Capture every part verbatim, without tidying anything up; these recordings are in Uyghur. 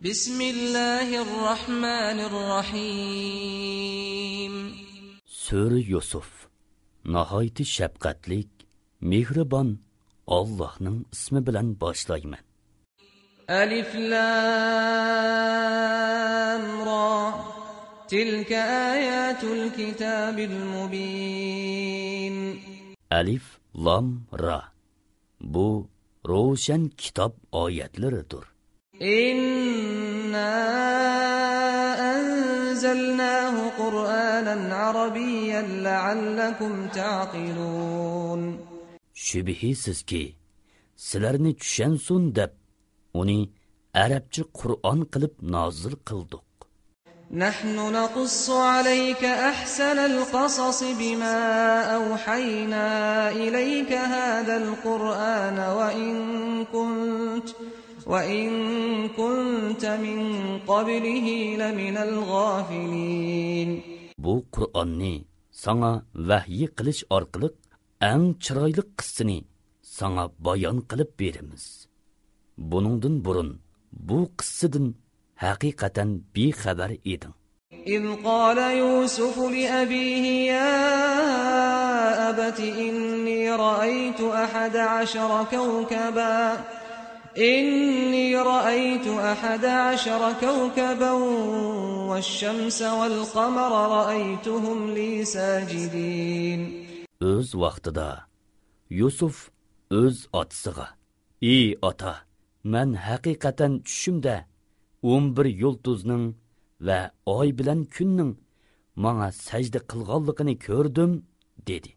بسم الله الرحمن الرحيم. سۈرە يۈسۈف. ناھايىتى شەپقەتلىك، مېھرىبان ئاللاھنىڭ ئىسمى بىلەن باشلايمەن. ألف لام را. تلك آيات الكتاب المبين. ئەلىف لام را. بۇ روشەن كىتاب ئايەتلىرىدۇر. إنا أنزلناه قرآنا عربيا لعلكم تعقلون. شۈبھىسىزكى، سىلەرنى چۈشەنسۇن دەپ، ئۇنى ئەرەبچە قۇرئان قىلىپ نازىل قىلدۇق. نحن نقص عليك أحسن القصص بما أوحينا إليك هذا القرآن وإن كنت، وإن كنت من قبله لمن الغافلين. بۇ قۇرئاننى ساڭا ۋەھيى قىلىش ئارقىلىق ئەڭ چىرايلىق قىسسىنى ساڭا بايان قىلىپ بېرىمىز. بۇنىڭدىن بۇرۇن بۇ قىسسىدىن ھەقىقەتەن بىخەۋەر ئىدىڭ. إذ قال يوسف لأبيه يا أبت إني رأيت أحد عشر كوكبا، إني رأيت أحد عشر كوكبا والشمس والقمر رأيتهم لي ساجدين. ئۆز ۋاقتىدا يۈسۈف ئۆز ئاتىسىغا، ئى ئاتا، مەن ھەقىقەتەن چۈشۈمدە ئون بىر يۇلتۇزنىڭ ۋە ئاي بىلەن كۈننىڭ ماڭا سەجدە قىلغانلىقىنى كۆردۈم، دېدى.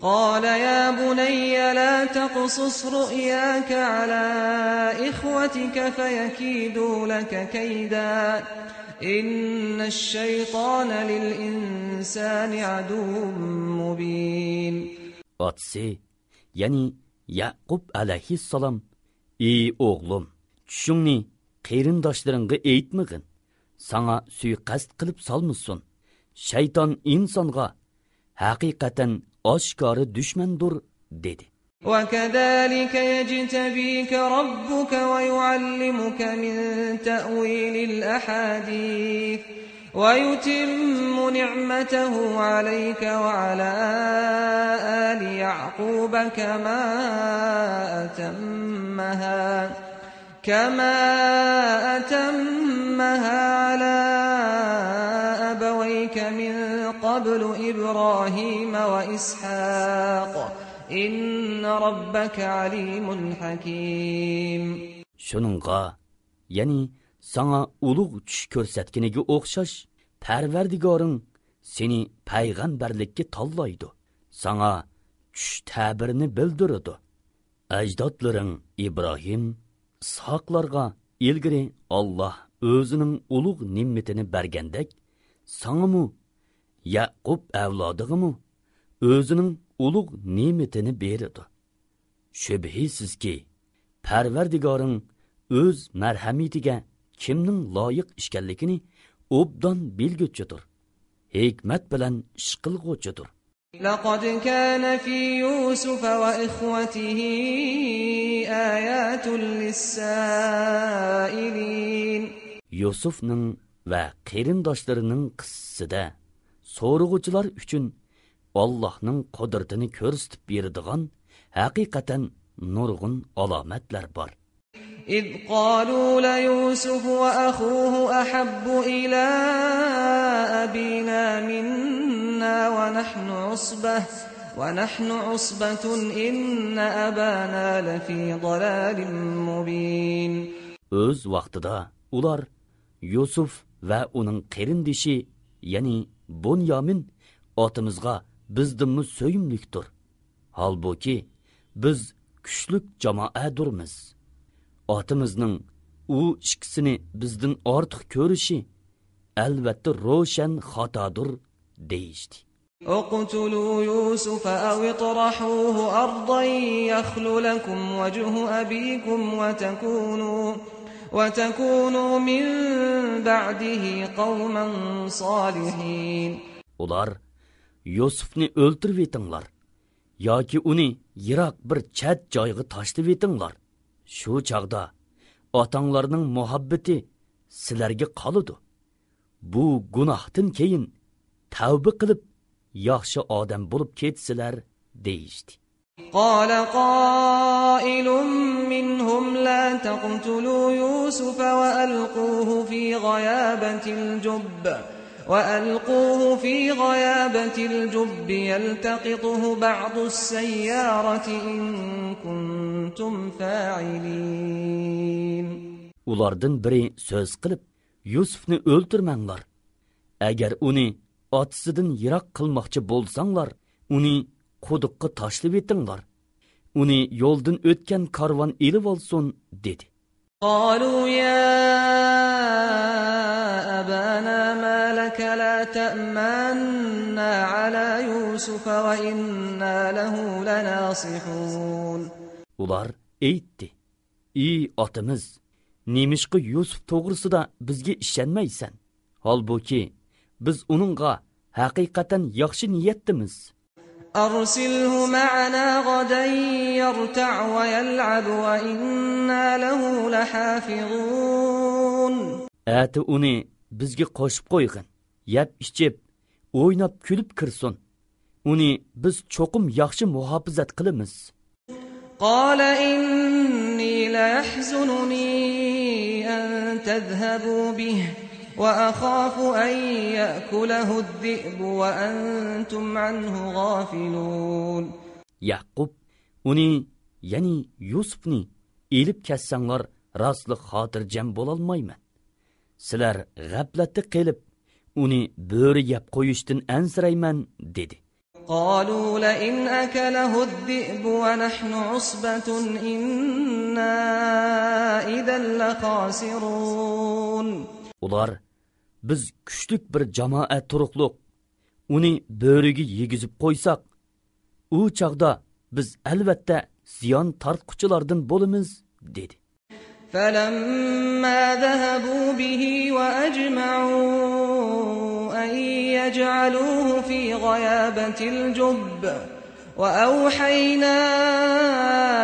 قال يا بني لا تقصص رؤياك على إخوتك فيكيدوا لك كيدا إن الشيطان للإنسان عدو مبين. ئاتىسى، يەنى يەقۇب ئەلەيھىسسالام، ئى ئوغلۇم، چۈشۈڭنى قېرىنداشلىرىڭغا ئېيتمىغىن، ساڭا سۇيىقەست قىلىپ سالمىسۇن. شەيتان ئىنسانغا ھەقىقەتەن ئاشكارا دۈشمەندۇر، دېدى. وكذلك يجتبيك ربك ويعلمك من تأويل الأحاديث ويتم نعمته عليك وعلى آل يعقوب كما أتمها، كما أتمها على أبويك من قبل إبراهيم وإسحاق، إن ربك عليم حكيم. شۇنىڭغا، يەنى ساڭا ئۇلۇغ چۈش كۆرسەتكىنىگە ئوخشاش، پەرۋەردىگارىڭ سېنى پەيغەمبەرلىككە تاللايدۇ، ساڭا چۈش تەبىرىنى بىلدۈرىدۇ. ئەجدادلىرىڭ ئىبراھىم، ئىسھاقلارغا ئىلگىرى ئاللاھ ئۆزىنىڭ ئۇلۇغ نېمىتىنى بەرگەندەك، ساڭىمۇ، يەقۇب ئەۋلادىغىمۇ ئۆزىنىڭ ئۇلۇغ نېمىتىنى بېرىدۇ. شۈبھىسىزكى، پەرۋەردىگارىڭ ئۆز مەرھەمىتىگە كىمنىڭ لايىق ئىكەنلىكىنى ئوبدان بىلگۈچىدۇر، ھېكمەت بىلەن ئىش قىلغۇچىدۇر. لقد كان في يوسف وإخوته آيات للسائلين. يۈسۈفنىڭ ۋە قېرىنداشلىرىنىڭ قىسسىسىدە سورىغۇچىلار ئۈچۈن ئاللاھنىڭ قۇدرىتىنى كۆرسىتىپ بېرىدىغان ھەقىقەتەن نۇرغۇن ئالامەتلەر بار. إذ قالوا ليوسف وأخوه أحب إلى أبينا منا ونحن عصبة، ونحن عصبة إن أبانا لفي ضلال مبين. ئۆز ۋاقتىدا ئۇلار يۈسۈف ۋە ئۇنىڭ قېرىندىشى، يەنى بۇنيامىن ئاتىمىزغا بىزدىنمۇ سۆيۈملۈكتۇر. ھالبۇكى، بىز كۈچلۈك جامائەدۇرمىز. ئاتىمىزنىڭ ئۇ ئىككىسىنى بىزدىن ئارتۇق كۆرۈشى، ئەلۋەتتە، روشەن خاتادۇر، دېيىشتى. اقتلوا يوسف أو اطرحوه أرضا يخل لكم وجه أبيكم وتكونوا، وتكونوا من بعده قوما صالحين. ئۇلار، يۈسۈفنى ئۆلتۈرۈۋېتىڭلار ياكى ئۇنى يىراق بىر چەت جايغا تاشلىۋېتىڭلار. شۇ چاغدا ئاتاڭلارنىڭ مۇھەببىتى سىلەرگە قالىدۇ. بۇ گۇناھتىن كېيىن تەۋبە قىلىپ، ياخشى ئادەم بولۇپ كەتسىلەر» دېيىشتى. قال قائل منهم لا تقتلوا يوسف وألقوه في غيابة الجب، وألقوه في غيابة الجب يلتقطه بعض السيارة إن كنتم فاعلين. ئۇلاردىن بىرى سۆز قىلىپ، «يۈسۈفنى ئۆلتۈرمەڭلار. ئەگەر ئۇنى ئاتىسىدىن يىراق قىلماقچى بولساڭلار، ئۇنى قۇدۇققا تاشلىۋېتىڭلار. ئۇنى يولدىن ئۆتكەن كارۋان ئېلىۋالسۇن» دېدى. قالوا يا أبانا ما لك لا تأمنا على يوسف وإنا له لناصحون. ئۇلار ئېيتتى: «ئى ئاتىمىز، نېمىشقا يۈسۈپ توغرىسىدا بىزگە ئىشەنمەيسەن؟ ھالبۇكى، بىز ئۇنىڭغا ھەقىقەتەن ياخشى نىيەتتىمىز.» أرسله معنا غدا يرتع ويلعب وإنا له لحافظون. ئەتە ئۇنى بىزگە قوشۇپ قويغىن، يەپ-ئىچىپ، ئويناپ-كۈلۈپ كىرسۇن. ئۇنى بىز چوقۇم ياخشى مۇھاپىزەت قىلىمىز. قال إني ليحزنني أن تذهبوا به وأخاف أن يأكله الذئب وأنتم عنه غافلون. يەقۇپ ئۇنى، يەنى يۈسۈپنى ئېلىپ كەتسەڭلار، راستلا خاتىرجەم بولالمايمەن. سىلەر غەپلەتتە قېلىپ، ئۇنى بۆرە يەپ قويۇشتىن ئەنسىرەيمەن، دېدى. قالوا لئن أكله الذئب ونحن عصبة إنا إذا لخاسرون. ئۇلار: «بىز كۈچلۈك بىر جامائەت تۇرۇقلۇق، ئۇنى بۆرىگە يېگۈزۈپ قويساق، ئۇ چاغدا بىز ئەلۋەتتە زىيان تارتقۇچىلاردىن بولىمىز» دېدى. فلما ذهبوا به وأجمعوا أن يجعلوه في غيابة الجب وأوحينا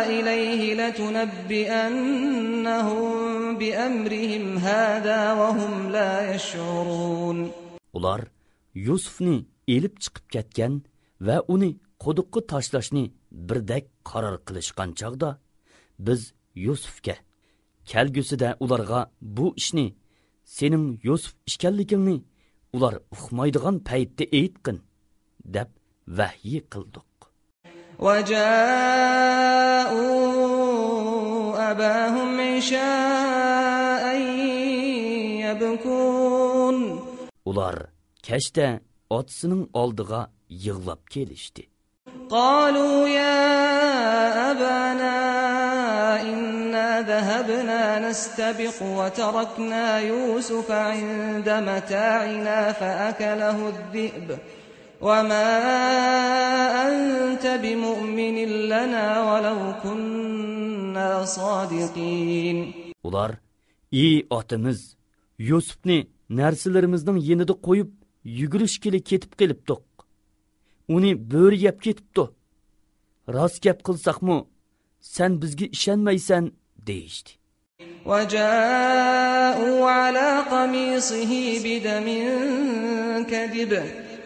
إليه لتنبئنهم بأمرهم هذا وهم لا يشعرون. ئۇلار يۈسۈفنى ئېلىپ چىقىپ كەتكەن ۋە ئۇنى قۇدۇققا تاشلاشنى بىردەك قارار قىلىشقان چاغدا، بىز يۈسۈفكە، «كەلگۈسىدە ئۇلارغا بۇ ئىشنى، سېنىڭ يۈسۈف ئىكەنلىكىڭنى ئۇلار ئۇقمايدىغان پەيتتە ئېيتقىن» دەپ ۋەھيى قىلدۇق. وجاءوا أباهم عشاء يبكون. ئۇلار كەچتە ئاتىسىنىڭ ئالدىغا يىغلاپ كېلىشتى. قالوا يا أبانا إنا ذهبنا نستبق وتركنا يوسف عند متاعنا فأكله الذئب وما أنت بمؤمن لنا ولو كنا صادقين. ئۇلار: «ئى ئاتىمىز، يۈسۈپنى نەرسىلىرىمىزنىڭ يېنىدا قويۇپ، يۈگۈرۈشكىلى كېتىپ قېلىپتۇق. ئۇنى بۆرە يەپ كېتىپتۇ. راست گەپ قىلساقمۇ، سەن بىزگە ئىشەنمەيسەن» دېيىشتى. وجاءوا على قميصه بدم كذب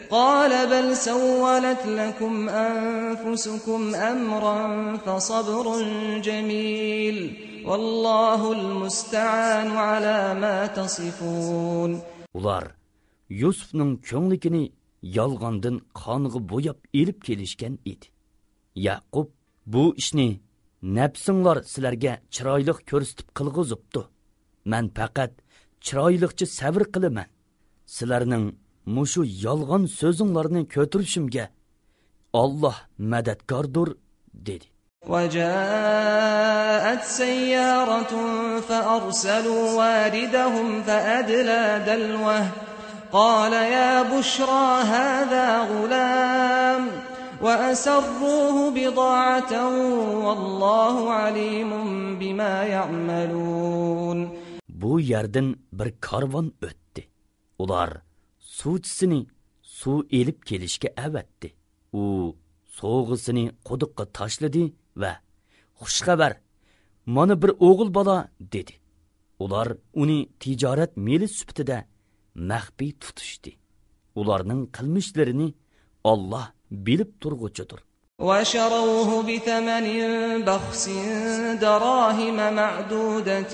قال بل سولت لكم أنفسكم أمرا فصبر جميل والله المستعان على ما تصفون. ئۇلار يۈسۈفنىڭ كۆڭلىكىنى يالغاندىن قانغا بوياپ ئېلىپ كېلىشكەن ئىدى. يەقۇپ: «بۇ ئىشنى نەپسىڭلار سىلەرگە چىرايلىق كۆرسىتىپ قىلغۇزۇپتۇ. مەن پەقەت چىرايلىقچە سەۋر قىلىمەن. سىلەرنىڭ مۇشۇ يالغان سۆزۈڭلارنى كۆتۈرۈشۈمگە ئاللاھ مەدەتكاردۇر» دېدى. وجاءت سيارة فأرسلوا واردهم فأدلى دلوه قال يا بشرى هذا غلام وأسروه بضاعة والله عليم بما يعملون. بۇ يەردىن بىر كارۋان ئۆتتى. ئۇلار سۇچىسىنى سۇ ئېلىپ كېلىشكە ئەۋەتتى. ئۇ سوغىسىنى قۇدۇققا تاشلىدى ۋە: «خۇش خەۋەر، مانا بىر ئوغۇل بالا» دېدى. ئۇلار ئۇنى تىجارەت مېلى سۈپىتىدە مەخپىي تۇتۇشتى. ئۇلارنىڭ قىلمىشلىرىنى ئاللاھ بىلىپ تۇرغۇچىدۇر. وشروه بثمن بخس دراهم معدودة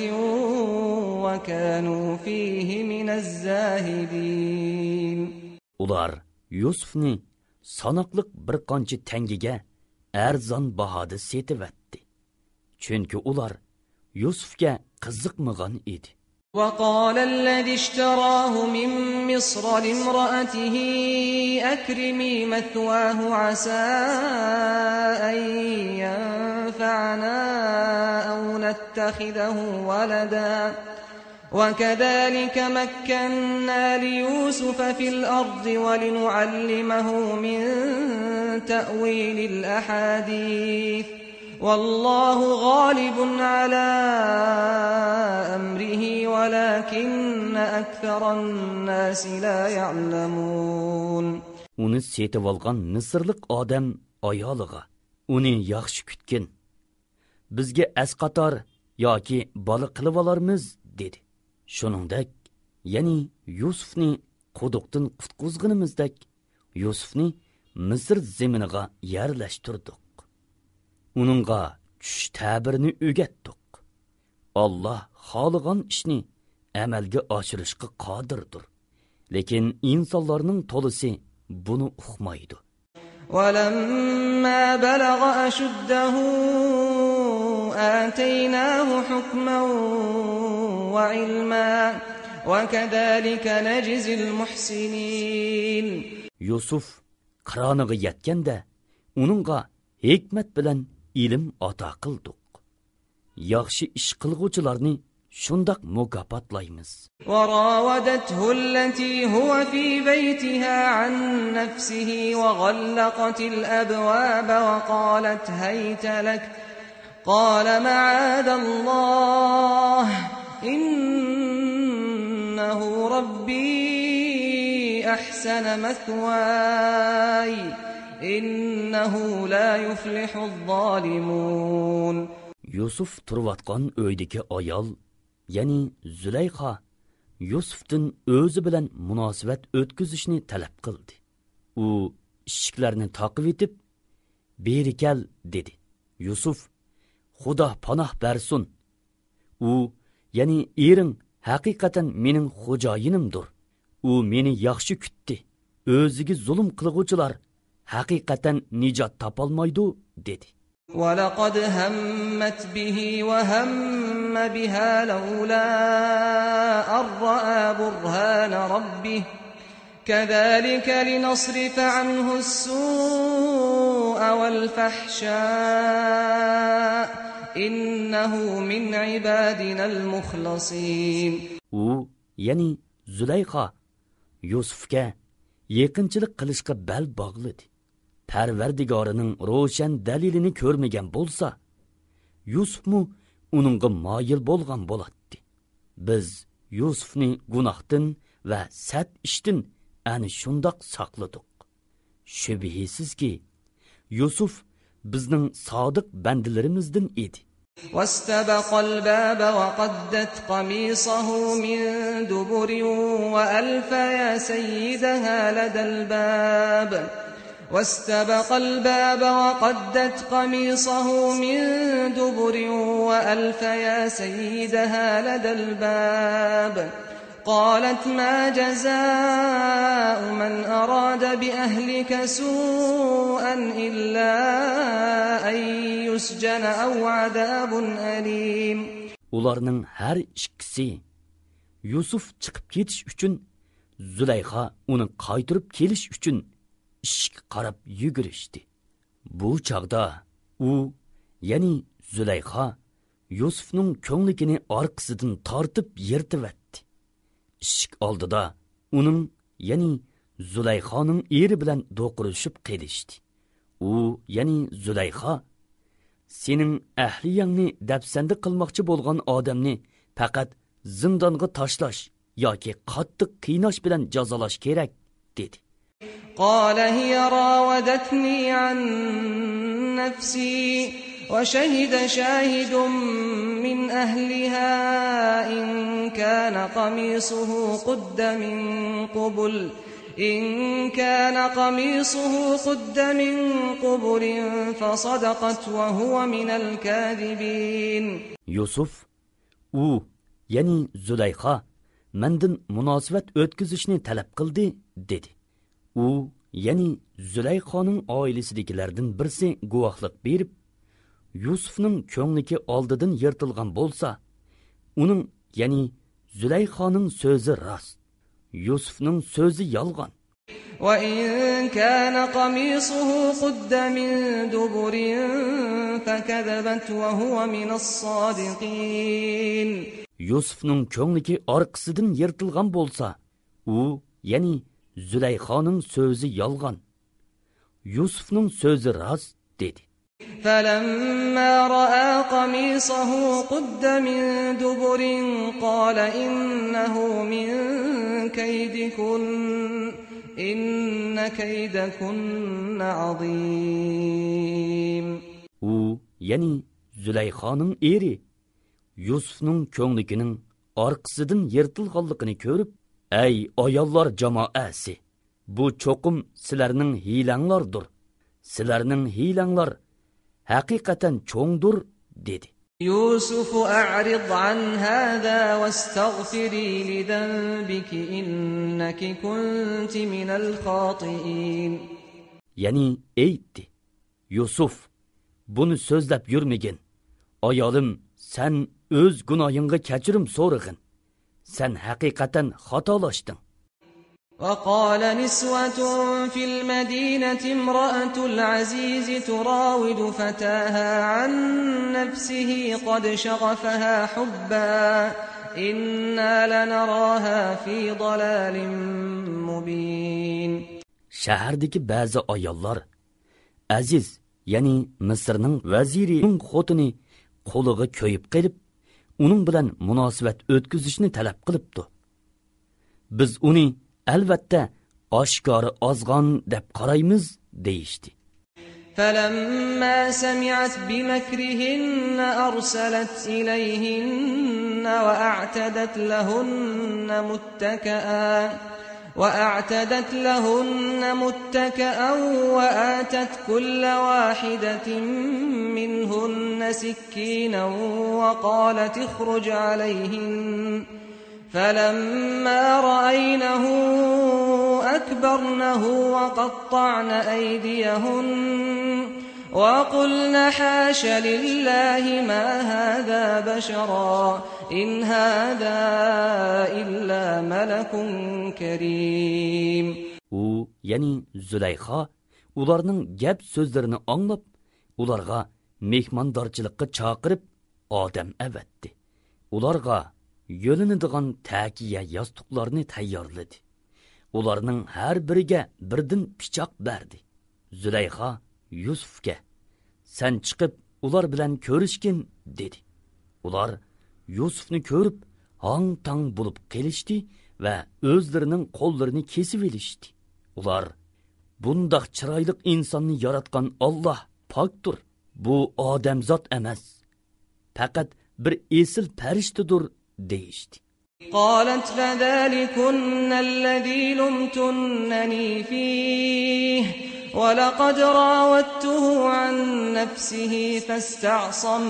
وكانوا فيه من الزاهدين. ئۇلار يۈسۈفنى ساناقلىق بىر قانچە تەڭگىگە ئەرزان باھادا سېتىۋەتتى. چۈنكى ئۇلار يۈسۈفكە قىزىقمىغان ئىدى. وقال الذي اشتراه من مصر لامرأته أكرمي مثواه عسى أن ينفعنا أو نتخذه ولدا وكذلك مكنا ليوسف في الأرض ولنعلمه من تأويل الأحاديث والله غالب على أمره ولكن أكثر الناس لا يعلمون. ئۇنى سېتىۋالغان مىسىرلىق ئادەم ئايالىغا، ئۇنى ياخشى كۈتكىن، بىزگە ئەسقاتار ياكى بالا قىلىۋالارمىز، دېدى. شۇنىڭدەك، يەنى يۈسۈفنى قۇدۇقتىن قۇتقۇزغىنىمىزدەك، يۈسۈفنى مىسىر زېمىنىغا يەرلەشتۈردۇق. ئۇنىڭغا چۈش تەبىرىنى ئۆگەتتۇق. ئاللاھ خالىغان ئىشنى ئەمەلگە ئاشۇرۇشقا قادىردۇر. لېكىن ئىنسانلارنىڭ تولىسى بۇنى ئۇقمايدۇ. ولما بلغ أشده آتيناه حكما وعلما وكذلك نجزي المحسنين. يۈسۈف قىرانىغا يەتكەندە، ئۇنىڭغا ھېكمەت بىلەن ئىلىم ئاتا قىلدۇق. ياخشى ئىش قىلغۇچىلارنى شۇنداق مۇكاپاتلايمىز. وراودته التي هو في بيتها عن نفسه وغلقت الأبواب وقالت هيت لك قال معاذ الله إنه ربي أحسن مثواي إنه لا يفلح الظالمون. يۈسۈف تۇرۇۋاتقان ئۆيدىكى ئايال، يەنى زۇلەيخا، يۈسۈفتىن ئۆزى بىلەن مۇناسىۋەت ئۆتكۈزۈشنى تەلەپ قىلدى. ئۇ ئىشىكلەرنى تاقىۋېتىپ، «بېرى كەل» دېدى. يۈسۈف، «خۇدا پاناھ بەرسۇن! ئۇ، يەنى ئېرىڭ ھەقىقەتەن مېنىڭ خوجايىنىمدۇر. ئۇ مېنى ياخشى كۈتتى. ئۆزىگە زۇلۇم قىلغۇچىلار ھەقىقەتەن نىجات تاپالمايدۇ» دېدى. ولقد همت به وهم بها لولا أن رأى برهان ربه كذلك لنصرف عنه السوء والفحشاء إنه من عبادنا المخلصين. ئۇ، يەنى زۇلەيخا، يۈسۈفكە يېقىنچىلىق قىلىشقا بەل باغلىدى. پەرۋەردىگارىنىڭ روشەن دەلىلىنى كۆرمىگەن بولسا، يۈسۈفمۇ ئۇنىڭغا مايىل بولغان بولاتتى. بىز يۈسۈفنى گۇناھتىن ۋە سەت ئىشتىن ئەنە شۇنداق ساقلىدۇق. شۈبھىسىزكى، يۈسۈف بىزنىڭ سادىق بەندىلىرىمىزدىن ئىدى. واستبق الباب وقدت قميصه من دبر وألف يا سيدها لدى الباب واستبق الباب وقدت قميصه من دبر وألف يا سيدها لدى الباب قالت ما جزاء من أراد بأهلك سوءا إلا أن يسجن أو عذاب أليم. ئۇلارنىڭ ھەر ئىككىسى يۈسۈف چىقىپ كېتىش ئۈچۈن، زۇلەيخا ئۇنى قايتۇرۇپ كېلىش ئۈچۈن ئىشىككە قاراپ يۈگۈرۈشتى. بۇ چاغدا ئۇ، يەنى زۇلەيخا، يۈسۈفنىڭ كۆڭلىكىنى ئارقىسىدىن تارتىپ يىرتىۋەتتى. ئىشىك ئالدىدا ئۇنىڭ، يەنى زۇلەيخانىڭ ئېرى بىلەن دوقۇرۇشۇپ قېلىشتى. ئۇ، يەنى زۇلەيخا، «سېنىڭ ئەھلىيەڭنى دەپسەندە قىلماقچى بولغان ئادەمنى پەقەت زىندانغا تاشلاش ياكى قاتتىق قىيناش بىلەن جازالاش كېرەك» دېدى. قال هي راودتني عن نفسي وشهد شاهد من أهلها إن كان قميصه قد من قبل، إن كان قميصه قد من قبل فصدقت وهو من الكاذبين. يۈسۈف، ئۇ، يەنى زۇلەيخا، مەندىن مۇناسىۋەت ئۆتكۈزۈشنى تەلەپ قىلدى، دېدى. ئۇ، يەنى زۇلەيخانىڭ ئائىلىسىدىكىلەردىن بىرسى گۇۋاھلىق بېرىپ، يۈسۈفنىڭ كۆڭلىكى ئالدىدىن يىرتىلغان بولسا، ئۇنىڭ، يەنى زۇلەيخانىڭ سۆزى راست، يۈسۈفنىڭ سۆزى يالغان. وإن كان قميصه قد من دبر فكذبت وهو من الصادقين. يۈسۈفنىڭ كۆڭلىكى ئارقىسىدىن يىرتىلغان بولسا، ئۇ، يەنى زۇلەيخانىڭ سۆزى يالغان، يۈسۈفنىڭ سۆزى راست، دېدى. فلما رأى قميصه قد من دبر قال إنه من كيدكن إن كيدكن عظيم. ئۇ، يەنى زۇلەيخانىڭ ئېرى، يۈسۈفنىڭ كۆڭلىكىنىڭ ئارقىسىدىن يىرتىلغانلىقىنى كۆرۈپ، ئەي ئاياللار جامائەسى! بۇ چوقۇم سىلەرنىڭ ھىيلەڭلاردۇر. سىلەرنىڭ ھىيلەڭلار ھەقىقەتەن چوڭدۇر، دېدى. يوسف أعرض عن هذا واستغفري لذنبك إنك كنت من الخاطئين. يەنى ئېيتتى، يۈسۈف، بۇنى سۆزلەپ يۈرمىگىن. ئايالىم، سەن ئۆز گۇناھىڭغا كەچۈرۈم سورىغىن. سەن ھەقىقەتەن خاتالاشتىڭ. وقال نسوة في المدينة امرأة العزيز تراود فتاها عن نفسه قد شغفها حبا إنا لنراها في ضلال مبين. شەھەردىكى بەزى ئاياللار، ئەزىز، يەنى مىسىرنىڭ ۋەزىرىنىڭ خوتۇنى قۇلىقى كۆيۈپ قېلىپ، ئۇنىڭ بىلەن مۇناسىۋەت ئۆتكۈزۈشنى تەلەپ قىلىپتۇ. بىز ئۇنى، ئەلۋەتتە، ئاشكارا ئازغان دەپ قارايمىز، دېيىشتى. فلما سمعت بمكرهن أرسلت إليهن وأعتدت لهن متكئا، وأعتدت لهن متكئا وآتت كل واحدة منهن سكينا وقالت اخرج عليهن. فلما رأينه أكبرنه وقطعن أيديهن وقلن حاش لله ما هذا بشرا إن هذا إلا ملك كريم. ئۇ، يەنى زۇلەيخا، ئۇلارنىڭ گەپ سۆزلىرىنى ئاڭلاپ، ئۇلارغا مېھماندارچىلىققا چاقىرىپ، ئادەم ئەۋەتتى. ئۇلارغا يۆلىنىدىغان تەكىيە ياستۇقلارنى تەييارلىدى. ئۇلارنىڭ ھەر بىرىگە بىردىن پىچاق بەردى. زۇلەيخا يۈسۈفكە، سەن چىقىپ، ئۇلار بىلەن كۆرۈشكىن، دېدى. ئۇلار يۈسۈفنى كۆرۈپ، ھاڭ-تاڭ بولۇپ قېلىشتى ۋە ئۆزلىرىنىڭ قوللىرىنى كېسىۋېلىشتى. ئۇلار، بۇنداق چىرايلىق ئىنساننى ياراتقان ئاللاھ پاكتۇر، بۇ ئادەمزات ئەمەس، پەقەت بىر ئېسىل پەرىشتىدۇر، دېيىشتى. قالت فذلكن الذي لمتنني فيه ولقد راودته عن نفسه فاستعصم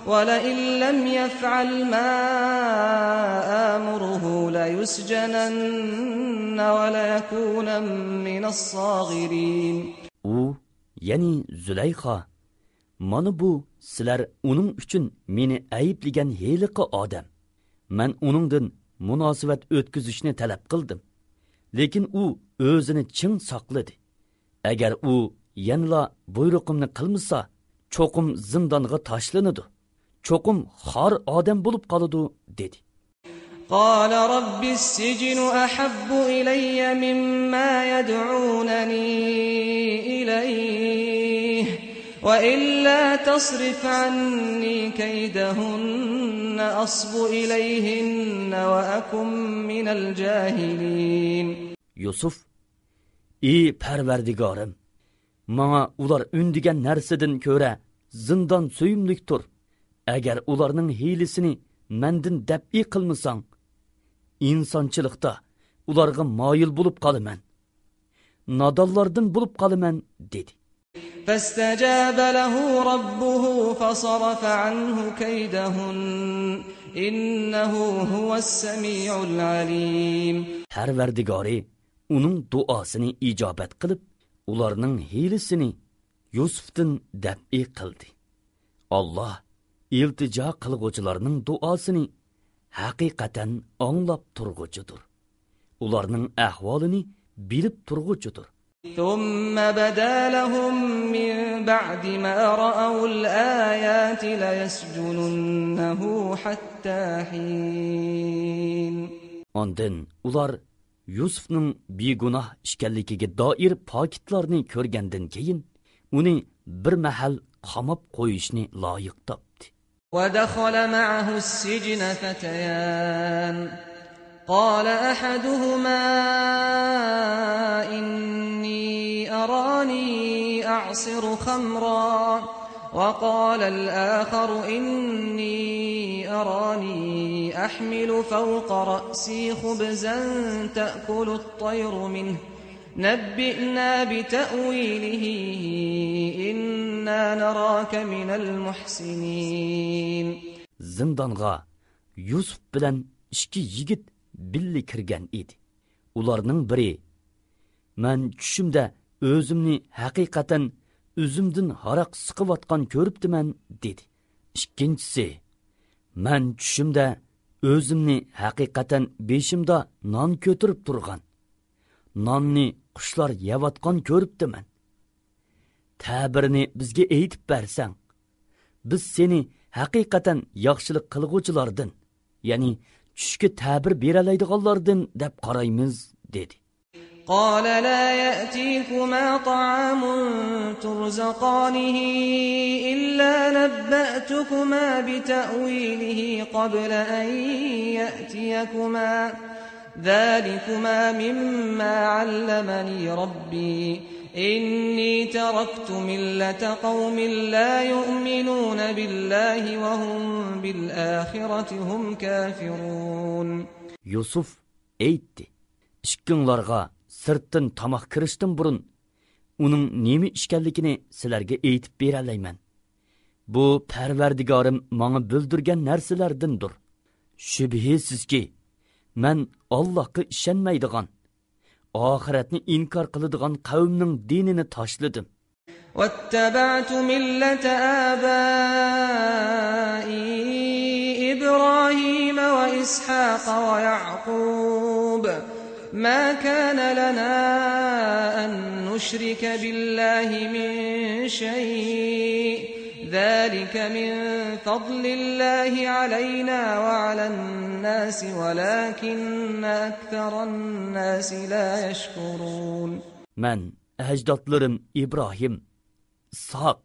ولئن لم يفعل ما آمره ليسجنن وليكونا من الصاغرين. ئۇ، يەنى زۇلەيخا، مانا بۇ سىلەر ئۇنىڭ ئۈچۈن مېنى ئەيىبلىگەن ھېلىقى ئادەم. مەن ئۇنىڭدىن مۇناسىۋەت ئۆتكۈزۈشنى تەلەپ قىلدىم. لېكىن ئۇ ئۆزىنى چىڭ ساقلىدى. ئەگەر ئۇ يەنىلا بۇيرۇقۇمنى قىلمىسا، چوقۇم زىندانغا تاشلىنىدۇ، چوقۇم خار ئادەم بولۇپ قالىدۇ، دېدى. قال رب السجن أحب إلي مما يدعونني إليه وإلا تصرف عني كيدهن أصب إليهن وأكن من الجاهلين. يۈسۈف، ئى پەرۋەردىگارىم، ماڭا ئۇلار ئۈندىگەن نەرسىدىن كۆرە زىندان سۆيۈملۈكتۇر. ئەگەر ئۇلارنىڭ ھىيلىسىنى مەندىن دەپئى قىلمىساڭ، ئىنسانچىلىقتا ئۇلارغا مايىل بولۇپ قالىمەن. نادانلاردىن بولۇپ قالىمەن، دېدى. فاستجاب له ربه فصرف عنه كيدهن، إنه هو السميع العليم. پەرۋەردىگارى ئۇنىڭ دۇئاسىنى ئىجابەت قىلىپ، ئۇلارنىڭ ھىيلىسىنى يۈسۈفتىن دەپئى قىلدى. ئاللاھ ئىلتىجا قىلغۇچىلارنىڭ دۇئاسىنى ھەقىقەتەن ئاڭلاپ تۇرغۇچىدۇر. ئۇلارنىڭ ئەھۋالىنى بىلىپ تۇرغۇچىدۇر. ثم بدا لهم من بعد ما رأوا الآيات ليسجننه حتى حين. ئاندىن ئۇلار يۈسۈفنىڭ بىگۇناھ ئىكەنلىكىگە دائىر پاكىتلارنى كۆرگەندىن كېيىن، ئۇنى بىر مەھەل قاماپ قويۇشنى لايىق تاپتى. ودخل معه السجن فتيان، قال أحدهما إني أراني أعصر خمرا، وقال الآخر إني أراني أحمل فوق رأسي خبزا تأكل الطير منه، نبئنا بتأويله إنا نراك من المحسنين. زىندانغا يۈسۈف بىلەن ئىككى يىگىت بىللە كىرگەن ئىدى. ئۇلارنىڭ بىرى، مەن چۈشۈمدە ئۆزۈمنى ھەقىقەتەن ئۈزۈمدىن ھاراق سىقىۋاتقان كۆرۈپتىمەن، دېدى. ئىككىنچىسى، مەن چۈشۈمدە ئۆزۈمنى ھەقىقەتەن بېشىمدا نان كۆتۈرۈپ تۇرغان، ناننى قۇشلار يەۋاتقان كۆرۈپتىمەن. تەبىرىنى بىزگە ئېيتىپ بەرسەڭ، بىز سېنى ھەقىقەتەن ياخشىلىق قىلغۇچىلاردىن، يەنى چۈشكە تەبىر بېرەلەيدىغانلاردىن دەپ قارايمىز، دېدى. قال لا يأتيكما طعام ترزقانه إلا نبأتكما بتأويله قبل أن يأتيكما، ذلكما مما علمني ربي، إني تركت ملة قوم لا يؤمنون بالله وهم بالآخرة هم كافرون. يۈسۈف ئېيتتى، ئىككىڭلارغا سىرتتىن تاماق كىرىشتىن بۇرۇن ئۇنىڭ نېمە ئىكەنلىكىنى سىلەرگە ئېيتىپ بېرەلەيمەن. بۇ پەرۋەردىگارىم ماڭا بىلدۈرگەن نەرسىلەردىندۇر. شۈبھىسىزكى، مەن ئاللاھقا ئىشەنمەيدىغان، ئاخىرەتنى ئىنكار قىلىدىغان قەۋمنىڭ دىنىنى تاشلىدىم. واتبعت ملة آبائي إبراهيم وإسحاق ويعقوب ما كان لنا أن نشرك بالله من شيء، ذلك من فضل الله علينا وعلى الناس ولكن أكثر الناس لا يشكرون. مەن ئەجدادلىرىم ئىبراھىم، ئىسھاق،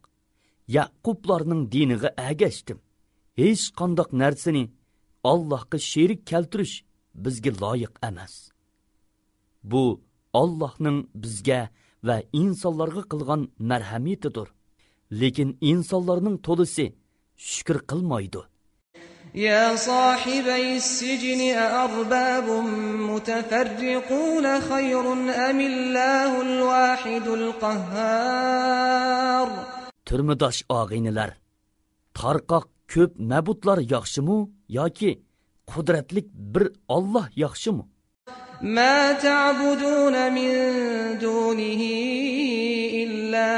يەقۇبلارنىڭ دىنىغا ئەگەشتىم. ھېچقانداق نەرسىنى ئاللاھقا شېرىك كەلتۈرۈش بىزگە لايىق ئەمەس. بۇ ئاللاھنىڭ بىزگە ۋە ئىنسانلارغا قىلغان مەرھەمىتىدۇر. لېكىن ئىنسانلارنىڭ تولىسى شۈكۈر قىلمايدۇ. يا صاحبي السجن أأرباب متفرقون خير أم الله الواحد القهار. تۈرمىداش ئاغىنىلەر، تارقاق كۆپ مەبۇدلار ياخشىمۇ ياكى قۇدرەتلىك بىر ئاللاھ ياخشىمۇ؟ ما تعبدون من دونه إلا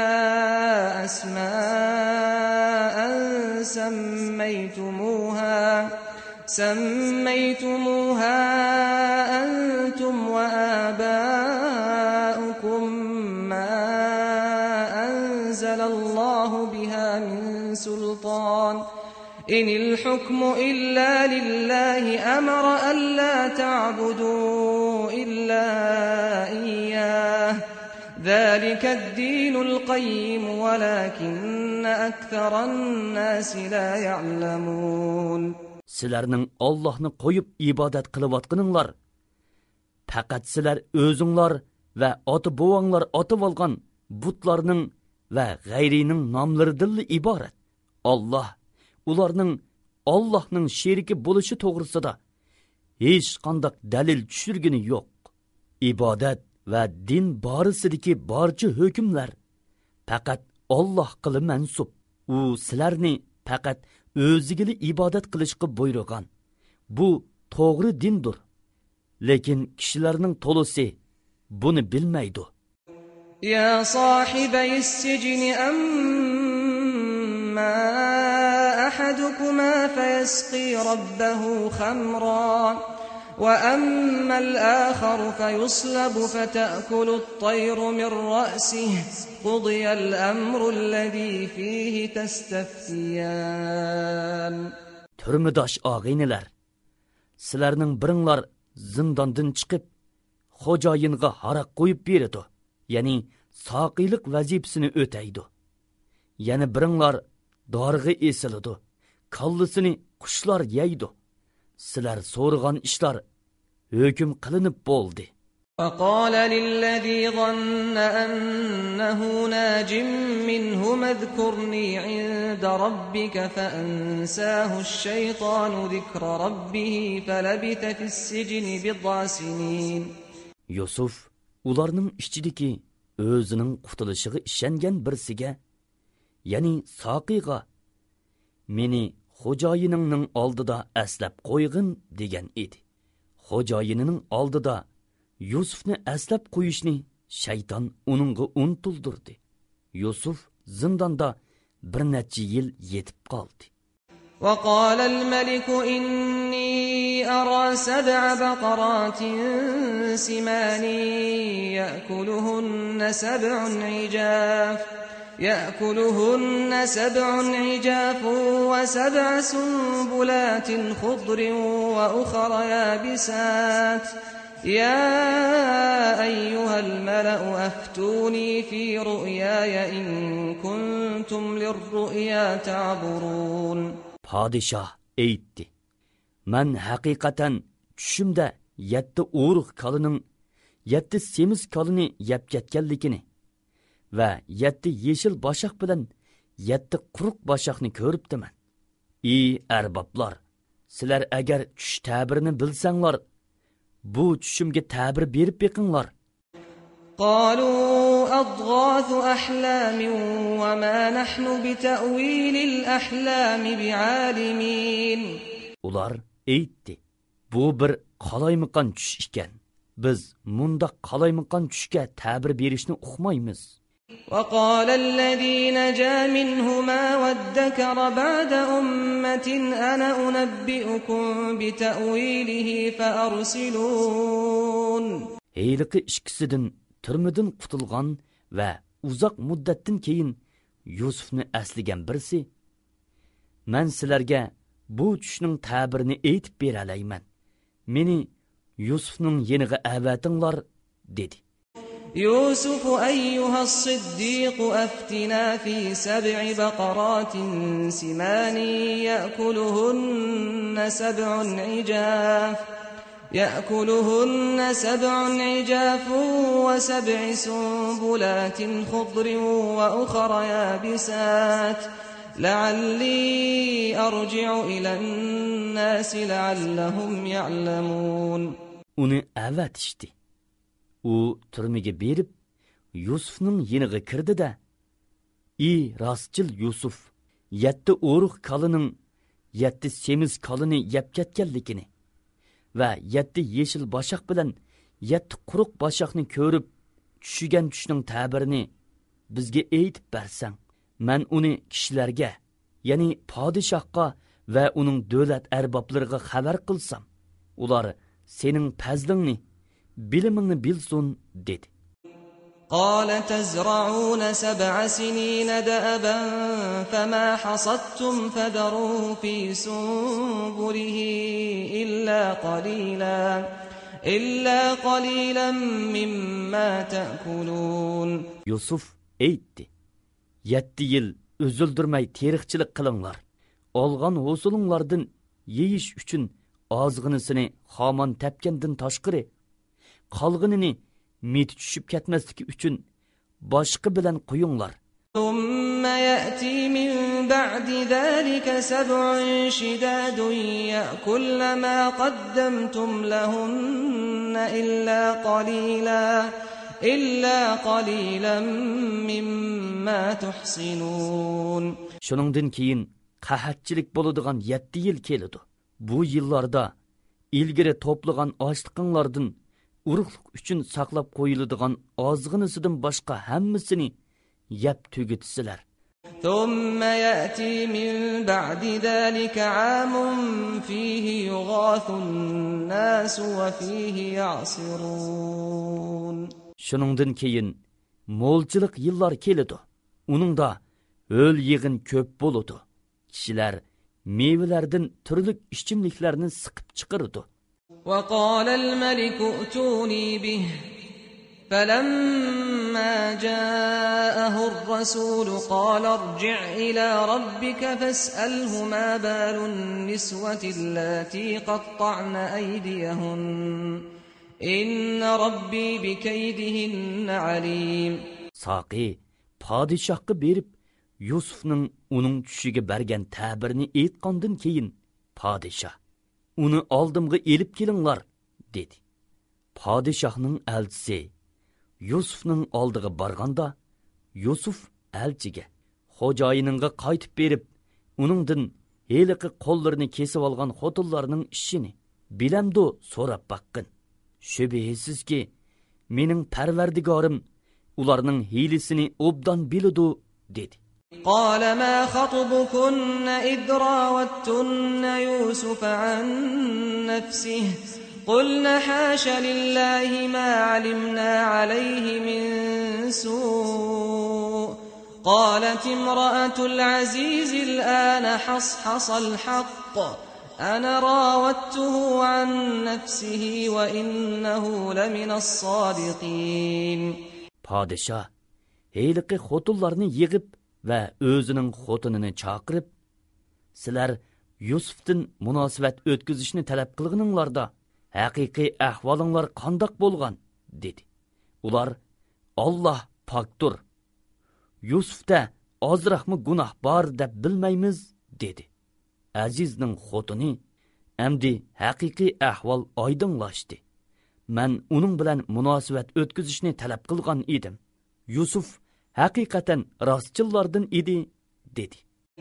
أسماء سميتموها، سميتموها أنتم وآباؤكم ما أنزل الله بها من سلطان، إن الحكم إلا لله أمر ألا تعبدوا إلا إياه، ذلك الدين القيم ولكن أكثر الناس لا يعلمون. سىلەرنىڭ ئاللاھنى قويۇپ ئىبادەت قىلىۋاتقىنىڭلار پەقەت سىلەر ئۆزۈڭلار ۋە ئاتا-بوۋاڭلار ئاتىۋالغان بۇتلارنىڭ ۋە غەيرىنىڭ ناملىرىدىنلا ئىبارەت. ئاللاھ ئۇلارنىڭ ئاللاھنىڭ شېرىكى بولۇشى توغرىسىدا ھېچقانداق دەلىل چۈشۈرگىنى يوق. ئىبادەت ۋە دىن بارىسىدىكى بارچە ھۆكۈملەر پەقەت ئاللاھقىلا مەنسۇپ. ئۇ سىلەرنى پەقەت ئۆزىگىلا ئىبادەت قىلىشقا بۇيرۇغان. بۇ توغرا دىندۇر. لېكىن كىشىلەرنىڭ تولىسى بۇنى بىلمەيدۇ. يا صاحبي السجن أما أحدكما فيسقي ربه خمرا وأما الآخر فيصلب فتأكل الطير من رأسه قضي الأمر الذي فيه تستفتيان. تۈرمىداش ئاغىنىلەر، سىلەرنىڭ بىرىڭلار زىنداندىن چىقىپ، خوجايىنغا ھاراق قۇيۇپ بېرىدۇ، يەنى ساقىيلىق ۋەزىپىسىنى ئۆتەيدۇ. يەنە بىرىڭلار دارغا ئېسىلىدۇ، كاللىسىنى قۇشلار يەيدۇ. سىلەر سورىغان ئىشلار ھۆكۈم قىلىنىپ بولدى. وقال للذي ظن أنه ناج منهما اذكرني عند ربك فأنساه الشيطان ذكر ربه فلبث في السجن بضع سنين. يۈسۈف ئۇلارنىڭ ئىچىدىكى ئۆزىنىڭ قۇتۇلۇشىغا ئىشەنگەن بىرسىگە، يەنى ساقىيغا، مېنى خوجايىنىڭنىڭ ئالدىدا ئەسلەپ قويغىن دېگەن ئىدى. خوجايىنىنىڭ ئالدىدا يۈسۈفنى ئەسلەپ قويۇشنى شەيتان ئۇنىڭغا ئۇنتۇلدۇردى. يۈسۈف زىنداندا بىر نەچچە يىل يېتىپ قالدى. وقال الملك إني أرى سبع بقرات سمان يأكلهن سبع عجاف يأكلهن سبع عجاف وسبع سنبلات خضر وأخر يابسات يا أيها الملأ أفتوني في رؤياي إن كنتم للرؤيا تعبرون. پادىشاھ ئېيتتى، مەن ھەقىقەتەن چۈشۈمدە يەتتە ئورۇق كالىنىڭ يەتتە سېمىز كالىنى يەپ كەتكەنلىكىنى ۋە يەتتە يېشىل باشاق بىلەن يەتتە قۇرۇق باشاقنى كۆرۈپتىمەن. ئى ئەربابلار، سىلەر ئەگەر چۈش تەبىرىنى بىلسەڭلار، بۇ چۈشۈمگە تەبىر بېرىپ بېقىڭلار. قالوا أضغاث أحلام وما نحن بتأويل الأحلام بعالمين. ئۇلار ئېيتتى، بۇ بىر قالايمىقان چۈش ئىكەن. بىز مۇنداق قالايمىقان چۈشكە تەبىر بېرىشنى ئۇقمايمىز. وقال الذي نجا منهما وادكر بعد أمة أنا أنبئكم بتأويله فأرسلون. ھېلىقى ئىككىسىدىن تۈرمىدىن قۇتۇلغان ۋە ئۇزاق مۇددەتتىن كېيىن يۈسۈفنى ئەسلىگەن بىرسى، مەن سىلەرگە بۇ چۈشنىڭ تەبىرىنى ئېيتىپ بېرەلەيمەن. مېنى يۈسۈفنىڭ يېنىغا ئەۋەتىڭلار، دېدى. يوسف أيها الصديق أفتنا في سبع بقرات سمان يأكلهن سبع عجاف يأكلهن سبع عجاف وسبع سنبلات خضر وأخر يابسات لعلي أرجع إلى الناس لعلهم يعلمون. ئۇنى ئەۋەتىشتى. ئۇ تۈرمىگە بېرىپ، يۈسۈفنىڭ يېنىغا كىردى-دە، ئى راستچىل يۈسۈف، يەتتە ئورۇق كالىنىڭ يەتتە سېمىز كالىنى يەپ كەتكەنلىكىنى ۋە يەتتە يېشىل باشاق بىلەن يەتتە قۇرۇق باشاقنى كۆرۈپ، چۈشىگەن چۈشنىڭ تەبىرىنى بىزگە ئېيتىپ بەرسەڭ، مەن ئۇنى كىشىلەرگە، يەنى پادىشاھقا ۋە ئۇنىڭ دۆلەت ئەربابلىرىغا خەۋەر قىلسام، ئۇلار سېنىڭ پەزلىڭنى، بىلىمىڭنى بىلسۇن، دېدى. قال تزرعون سبع سنين دأبا فما حصدتم فذروه في سنبله إلا قليلا، إلا قليلا مما تأكلون. يۈسۈف ئېيتتى، يەتتە يىل ئۈزۈلدۈرمەي تېرىقچىلىق قىلىڭلار. ئالغان ھوسۇلۇڭلاردىن يېيىش ئۈچۈن ئازغىنىسىنى خامان تەپكەندىن تاشقىرى، قالغىنىنى مىتى چۈشۈپ كەتمەسلىكى ئۈچۈن باشقا بىلەن قويۇڭلار. ثم يأتي من بعد ذلك سبع شداد يأكلن ما قدمتم لهن إلا قليلا، إلا قليلا مما تحصنون. شۇنىڭدىن كېيىن قەھەتچىلىك بولىدىغان يەتتە يىل كېلىدۇ. بۇ يىللاردا ئىلگىرى توپلىغان ئاشلىقىڭلاردىن ئۇرۇقلۇق ئۈچۈن ساقلاپ قويۇلىدىغان ئازغىنىسىدىن باشقا ھەممىسىنى يەپ تۈگىتىسىلەر. ثم يأتي من بعد ذلك عام فيه يغاث الناس وفيه يعصرون. شۇنىڭدىن كېيىن مولچىلىق يىللار كېلىدۇ. ئۇنىڭدا ھۆل يېغىن كۆپ بولىدۇ. كىشىلەر مېۋىلەردىن تۈرلۈك ئىچىملىكلەرنى سىقىپ چىقىرىدۇ. وقال الملك ائتوني به فلما جاءه الرسول قال ارجع إلى ربك فاسأله ما بال النسوة اللاتي قطعن أيديهن إن ربي بكيدهن عليم. ساقى پادىشاھقا بېرىپ، يۈسۈفنىڭ ئۇنىڭ چۈشىگە بەرگەن تەبىرىنى ئېيتقاندىن كېيىن، پادىشاھ، ئۇنى ئالدىمغا ئېلىپ كېلىڭلار، دېدى. پادىشاھنىڭ ئەلچىسى يۈسۈفنىڭ ئالدىغا بارغاندا، يۈسۈف ئەلچىگە، خوجايىنىڭغا قايتىپ بېرىپ، ئۇنىڭدىن ھېلىقى قوللىرىنى كېسىۋالغان خوتۇنلارنىڭ ئىشىنى بىلەمدۇ سوراپ باققىن. شۈبھىسىزكى، مېنىڭ پەرۋەردىگارىم ئۇلارنىڭ ھىيلىسىنى ئوبدان بىلىدۇ، دېدى. قال ما خطبكن إذ راودتن يوسف عن نفسه قلن حاش لله ما علمنا عليه من سوء قالت امرأة العزيز الآن حصحص الحق أنا راودته عن نفسه وإنه لمن الصادقين. پادىشاھ ھېلىقى خوتۇنلارنى يىغىپ ۋە ئۆزىنىڭ خوتۇنىنى چاقىرىپ، سىلەر يۈسۈفتىن مۇناسىۋەت ئۆتكۈزۈشنى تەلەپ قىلغىنىڭلاردا، ھەقىقىي ئەھۋالىڭلار قانداق بولغان؟ دېدى. ئۇلار، ئاللاھ پاكتۇر، يۈسۈفتە ئازراقمۇ گۇناھ بار دەپ بىلمەيمىز، دېدى. ئەزىزنىڭ خوتۇنى، ئەمدى ھەقىقىي ئەھۋال ئايدىڭلاشتى. مەن ئۇنىڭ بىلەن مۇناسىۋەت ئۆتكۈزۈشنى تەلەپ قىلغان ئىدىم. يۈسۈف ھەقىقەتەن راستچىللاردىن ئىدى، دېدى.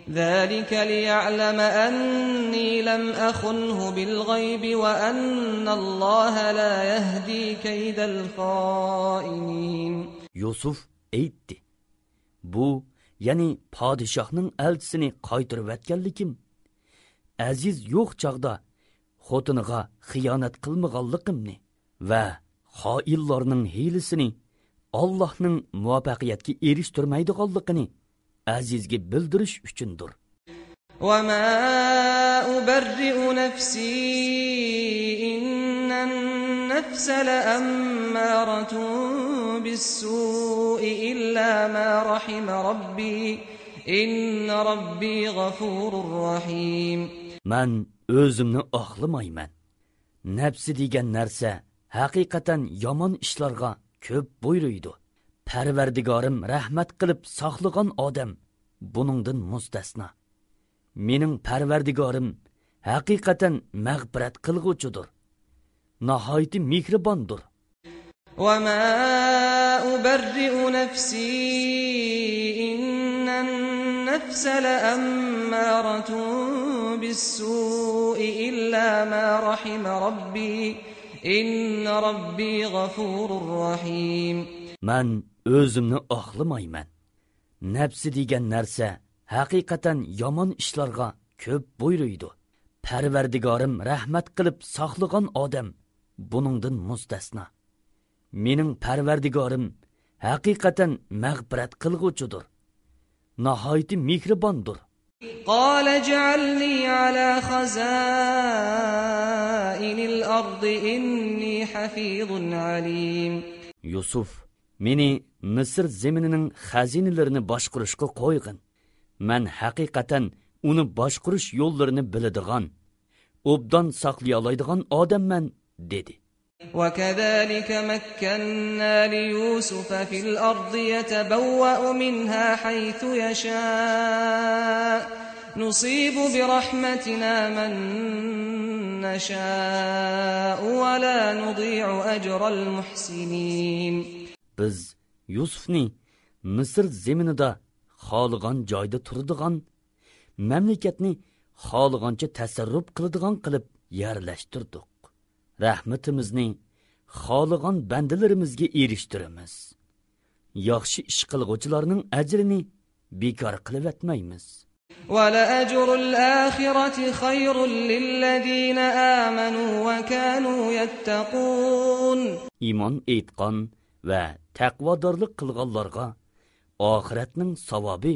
ذلك ليعلم أني لم أخنه بالغيب وأن الله لا يهدي كيد الخائنين. يۈسۈف ئېيتتى، بۇ، يەنى پادىشاھنىڭ ئەلچىسىنى قايتۇرۇۋەتكەنلىكىم، ئەزىز يوق چاغدا خوتۇنىغا خىيانەت قىلمىغانلىقىمنى ۋە خائىنلارنىڭ ھىيلىسىنى، ئاللاھنىڭ مۇۋەپپەقىيەتكە ئېرىشتۈرمەيدىغانلىقىنى ئەزىزگە بىلدۈرۈش ئۈچۈندۇر. وما أبرئ نفسي إن النفس لأمارة بالسوء إلا ما رحم ربي إن ربي غفور رحيم. مەن ئۆزۈمنى ئاقلىمايمەن. نەپسى دېگەن نەرسە ھەقىقەتەن يامان ئىشلارغا كۆپ بۇيرۇيدۇ. پەرۋەردىگارىم رەھمەت قىلىپ ساقلىغان ئادەم بۇنىڭدىن مۇستەسنا. مېنىڭ پەرۋەردىگارىم ھەقىقەتەن مەغپىرەت قىلغۇچىدۇر، ناھايىتى مېھرىباندۇر. وما أبرئ نفسي إن النفس لأمارة بالسوء إلا ما رحم ربي إن ربي غفور رحيم. مەن ئۆزۈمنى ئاقلىمايمەن. نەپسى دېگەن نەرسە ھەقىقەتەن يامان ئىشلارغا كۆپ بۇيرۇيدۇ. پەرۋەردىگارىم رەھمەت قىلىپ ساقلىغان ئادەم بۇنىڭدىن مۇستەسنا. مېنىڭ پەرۋەردىگارىم ھەقىقەتەن مەغپىرەت قىلغۇچىدۇر، ناھايىتى مېھرىباندۇر. قال اجعلني على خزائن الأرض إني حفيظ عليم. يۈسۈف، مېنى مىسىر زېمىنىنىڭ خەزىنىلىرىنى باشقۇرۇشقا قويغىن. مەن ھەقىقەتەن ئۇنى باشقۇرۇش يوللىرىنى بىلىدىغان، ئوبدان ساقلىيالايدىغان ئادەممەن، دېدى. وكذلك مكنا ليوسف في الأرض يتبوأ منها حيث يشاء نصيب برحمتنا من نشاء ولا نضيع أجر المحسنين. بىز يۈسۈفنى مىسىر زېمىنىدا خالىغان جايدا تۇرىدىغان، مەملىكەتنى خالىغانچە تەسەررۇپ قىلىدىغان قىلىپ يەرلەشتۈردۇق. رەھمىتىمىزنى خالىغان بەندىلىرىمىزگە ئېرىشتۈرىمىز. ياخشى ئىش قىلغۇچىلارنىڭ ئەجرىنى بىكار قىلىۋەتمەيمىز. ولأجر الآخرة خير للذين آمنوا وكانوا يتقون. ئىمان ئېيتقان ۋە تەقۋادارلىق قىلغانلارغا ئاخىرەتنىڭ ساۋابى،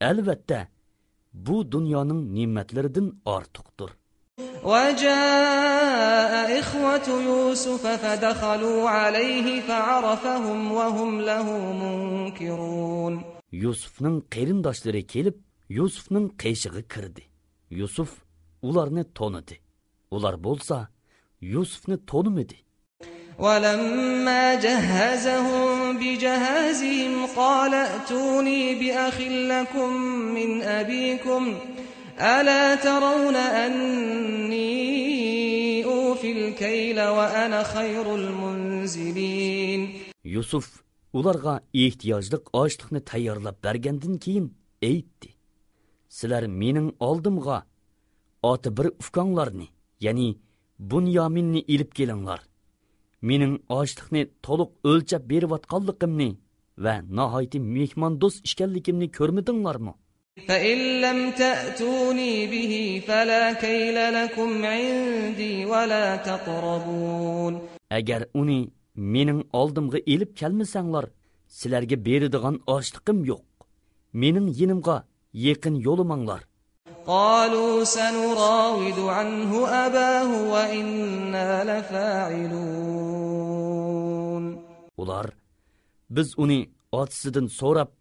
ئەلۋەتتە، بۇ دۇنيانىڭ نېمەتلىرىدىن ئارتۇقتۇر. وجاء إخوة يوسف فدخلوا عليه فعرفهم وهم له منكرون. يۈسۈفنىڭ قېرىنداشلىرى كېلىپ، يۈسۈفنىڭ قېشىغا كىردى. يۈسۈف ئۇلارنى تونۇدى. ئۇلار بولسا يۈسۈفنى تونۇمىدى. ولما جهزهم بجهازهم قال ائتوني بأخ لكم من أبيكم ألا ترون أني أوفي الكيل وأنا خير المنزلين. يۈسۈف ئۇلارغا ئېھتىياجلىق ئاشلىقنى تەييارلاپ بەرگەندىن كېيىن ئېيتتى: سىلەر مېنىڭ ئالدىمغا ئاتا بىر ئۇكاڭلارنى، يەنى بۇنيامىننى ئېلىپ كېلىڭلار. مېنىڭ ئاشلىقنى تولۇق ئۆلچەپ بېرىۋاتقانلىقىمنى ۋە ناھايىتى مېھماندوست ئىكەنلىكىمنى كۆرمىدىڭلارمۇ؟ فإن لم تأتوني به فلا كيل لكم عندي ولا تقربون. ئەگەر ئۇنى مېنىڭ ئالدىمغا ئېلىپ كەلمىسەڭلار، سىلەرگە بېرىدىغان ئاشلىقىم يوق. مېنىڭ يېنىمغا يېقىن يولىماڭلار. قالوا سنراود عنه أباه وإنا لفاعلون. ئۇلار: بىز ئۇنى ئاتىسىدىن سوراپ،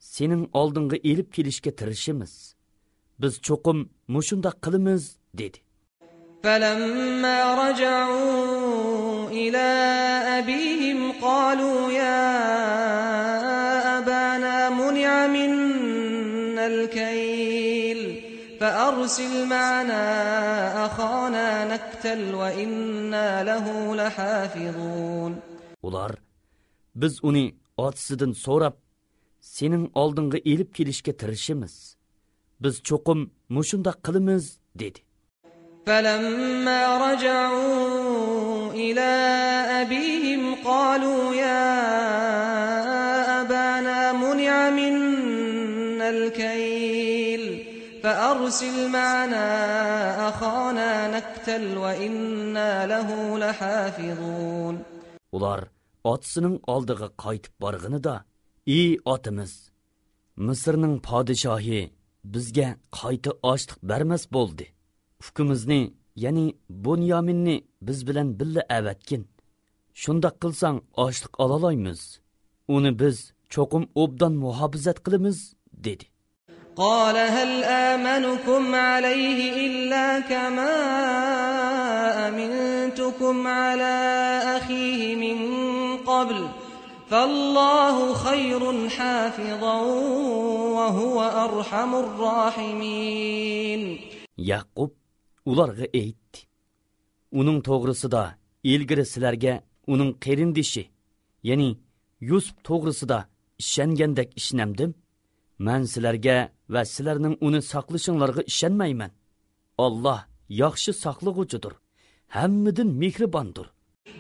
سېنىڭ ئالدىڭغا ئېلىپ كېلىشكە تىرىشىمىز. بىز چوقۇم مۇشۇنداق قىلىمىز، دېدى. فلما رجعوا إلى أبيهم قالوا يا أبانا منع منا الكيل فأرسل معنا أخانا نكتل وإنا له لحافظون. ئۇلار: بىز ئۇنى ئاتىسىدىن سوراپ، سېنىڭ ئالدىڭغا ئېلىپ كېلىشكە تىرىشىمىز. بىز چوقۇم مۇشۇنداق قىلىمىز، دېدى. فلما رجعوا إلى أبيهم قالوا يا أبانا منع منا الكيل فأرسل معنا أخانا نكتل وإنا له لحافظون. ئۇلار ئاتىسىنىڭ ئالدىغا قايتىپ بارغىنىدا، ئى ئاتىمىز، مىسىرنىڭ پادىشاھى بىزگە قايتا ئاشلىق بەرمەس بولدى. ئۇكىمىزنى، يەنى بۇنيامىننى بىز بىلەن بىللە ئەۋەتكىن. شۇنداق قىلساڭ ئاشلىق ئالالايمىز. ئۇنى بىز چوقۇم ئوبدان مۇھاپىزەت قىلىمىز، دېدى. قال هل آمنكم عليه إلا كما أمنتكم على أخيه من قبل فالله خير حافظا وهو أرحم الراحمين. يەقۇب ئۇلارغا ئېيتتى: ئۇنىڭ توغرىسىدا ئىلگىرى سىلەرگە ئۇنىڭ قېرىندىشى، يەنى يۈسۈپ توغرىسىدا ئىشەنگەندەك ئىشىنەمدىم؟ مەن سىلەرگە ۋە سىلەرنىڭ ئۇنى ساقلىشىڭلارغا ئىشەنمەيمەن. ئاللاھ ياخشى ساقلىغۇچىدۇر، ھەممىدىن مېھرىباندۇر.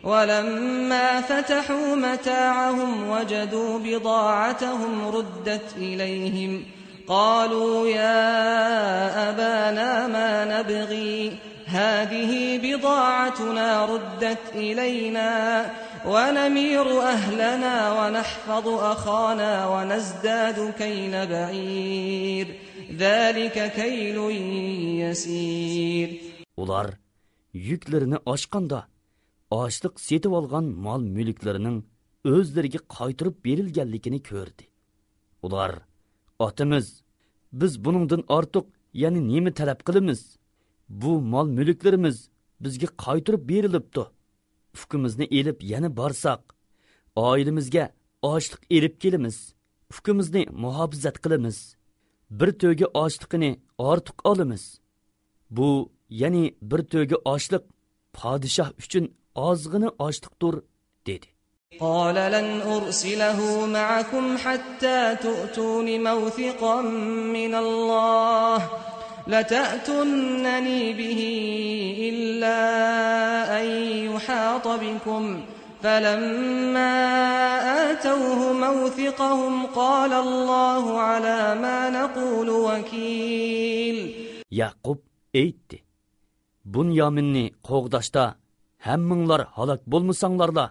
ولما فتحوا متاعهم وجدوا بضاعتهم ردت إليهم قالوا يا أبانا ما نبغي هذه بضاعتنا ردت إلينا ونمير أهلنا ونحفظ أخانا ونزداد كيل بعير ذلك كيل يسير. ئۇلار يۈكلىرىنى ئاچقاندا، ئاشلىق سېتىۋالغان مال-مۈلۈكلىرىنىڭ ئۆزلىرىگە قايتۇرۇپ بېرىلگەنلىكىنى كۆردى. ئۇلار: ئاتىمىز، بىز بۇنىڭدىن ئارتۇق يەنە نېمە تەلەپ قىلىمىز؟ بۇ مال-مۈلۈكلىرىمىز بىزگە قايتۇرۇپ بېرىلىپتۇ. ئۇكىمىزنى ئېلىپ يەنە بارساق، ئائىلىمىزگە ئاشلىق ئېلىپ كېلىمىز، ئۇكىمىزنى مۇھاپىزەت قىلىمىز، بىر تۆگە ئاشلىقىنى ئارتۇق ئالىمىز. بۇ، يەنى بىر تۆگە ئاشلىق پادىشاھ ئۈچۈن ئازغىنە ئاشلىقتۇر، دېدى. قال لن أرسله معكم حتى تؤتون موثقا من الله لتأتونني به إلا أن يحاط بكم فلما آتوه موثقهم قال الله على ما نقول وكيل. يەقۇب ئېيتتى: بۇنيامىننى قوغداشتا ھەممىڭلار ھالاك بولمىساڭلارلا،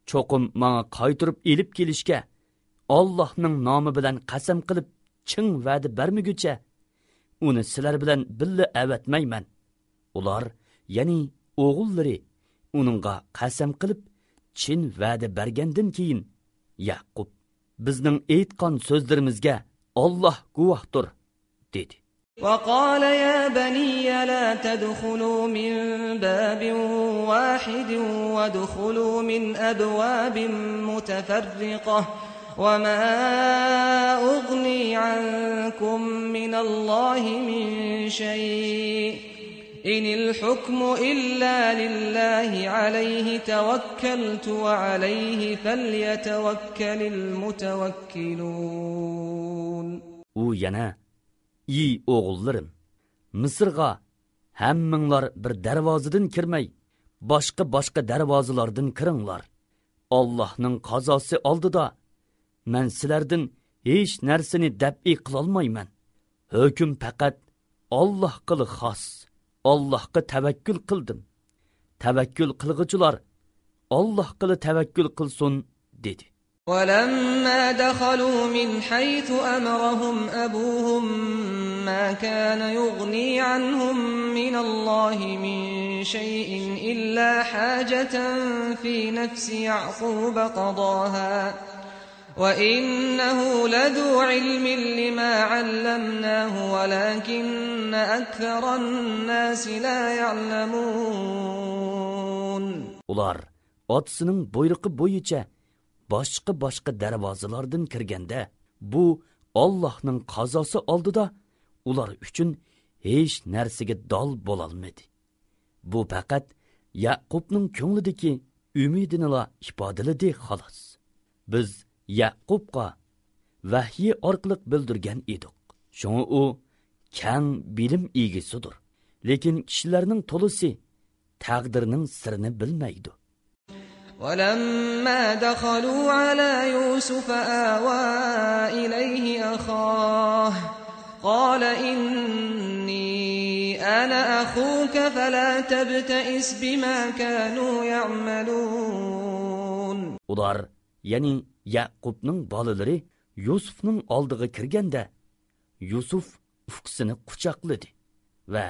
چوقۇم ماڭا قايتۇرۇپ ئېلىپ كېلىشكە ئاللاھنىڭ نامى بىلەن قەسەم قىلىپ چىڭ ۋەدە بەرمىگۈچە، ئۇنى سىلەر بىلەن بىللە ئەۋەتمەيمەن. ئۇلار، يەنى ئوغۇللىرى، ئۇنىڭغا قەسەم قىلىپ چىن ۋەدە بەرگەندىن كېيىن، يەقۇب: بىزنىڭ ئېيتقان سۆزلىرىمىزگە ئاللاھ گۇۋاھتۇر، دېدى. وقال يا بني لا تدخلوا من باب واحد وادخلوا من أبواب متفرقة وما أغني عنكم من الله من شيء إن الحكم إلا لله عليه توكلت وعليه فليتوكل المتوكلون. ئۇ يەنە: ئى ئوغۇللىرىم، مىسىرغا ھەممىڭلار بىر دەرۋازىدىن كىرمەي، باشقا-باشقا دەرۋازىلاردىن كىرىڭلار. ئاللاھنىڭ قازاسى ئالدىدا مەن سىلەردىن ھېچ نەرسىنى دەپئى قىلالمايمەن. ھۆكۈم پەقەت ئاللاھقىلا خاس. ئاللاھقا تەۋەككۈل قىلدىم. تەۋەككۈل قىلغۇچىلار ئاللاھقىلا تەۋەككۈل قىلسۇن، دېدى. ولما دخلوا من حيث أمرهم أبوهم ما كان يغني عنهم من الله من شيء إلا حاجة في نفس يعقوب قضاها وإنه لذو علم لما علمناه ولكن أكثر الناس لا يعلمون. ئۇلار ئاتىسىنىڭ بۇيرۇقى بويىچە باشقا-باشقا دەرۋازىلاردىن كىرگەندە، بۇ ئاللاھنىڭ قازاسى ئالدىدا ئۇلار ئۈچۈن ھېچ نەرسىگە دال بولالمىدى. بۇ پەقەت يەقۇبنىڭ كۆڭلىدىكى ئۈمىدىنىلا ئىپادىلىدى، خالاس. بىز يەقۇبقا ۋەھيى ئارقىلىق بىلدۈرگەن ئىدۇق. شۇڭا ئۇ كەڭ بىلىم ئىگىسىدۇر. لېكىن كىشىلەرنىڭ تولىسى تەقدىرنىڭ سىرىنى بىلمەيدۇ. ولما دخلوا على يوسف آوى إليه أخاه قال إني أنا أخوك فلا تبتئس بما كانوا يعملون. ئۇلار، يەنى يەقۇبنىڭ بالىلىرى يۈسۈفنىڭ ئالدىغا كىرگەندە، يۈسۈف ئۇكىسىنى قۇچاقلىدى ۋە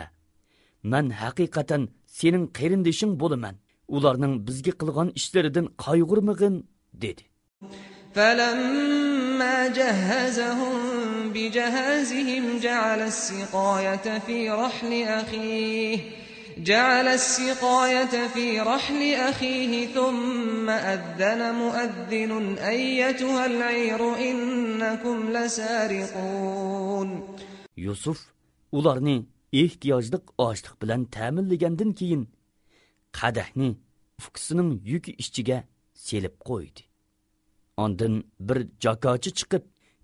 مەن ھەقىقەتەن سېنىڭ قېرىندىشىڭ بولىمەن، ئۇلارنىڭ بىزگە قىلغان ئىشلىرىدىن قايغۇرمىغىن، دېدى. فلما جهزهم بجهازهم جعل السقاية في رحل أخيه جعل السقاية في رحل أخيه ثم أذن مؤذن أيتها العير إنكم لسارقون. يۈسۈف ئۇلارنى ئېھتىياجلىق ئاشلىق بىلەن تەمىنلىگەندىن كېيىن، قەدەھنى ئۇكىسىنىڭ يۈكى ئىچىگە سېلىپ قويدى. ئاندىن بىر جاكارچى چىقىپ،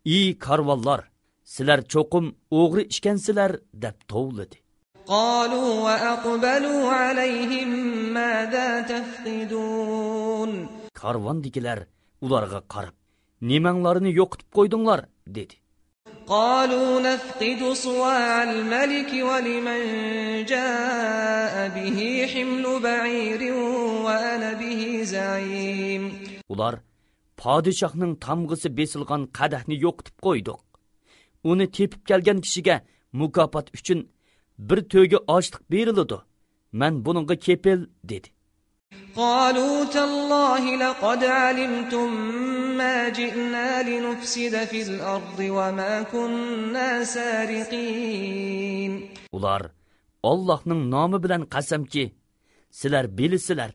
ئى كارۋانلار، سىلەر چوقۇم ئوغرى ئىكەنسىلەر، دەپ توۋلىدى. قالوا وأقبلوا عليهم ماذا تفقدون. كارۋاندىكىلەر ئۇلارغا قاراپ، نېمەڭلارنى يوقىتىپ قويدۇڭلار؟ دېدى. قالوا نفقد صواع الملك ولمن جاء به حمل بعير وأنا به زعيم. ئۇلار، پادىشاھنىڭ تامغىسى بېسىلغان قەدەھنى يوقىتىپ قويدۇق. ئۇنى تېپىپ كەلگەن كىشىگە مۇكاپات ئۈچۈن بىر تۆگە ئاشلىق بېرىلىدۇ. مەن بۇنىڭغا كېپىل، دېدى. قالوا تالله لقد علمتم ما جئنا لنفسد في الأرض وما كنا سارقين. ئۇلار، ئاللاھنىڭ نامى بىلەن قەسەمكى، سىلەر بىلىسىلەر،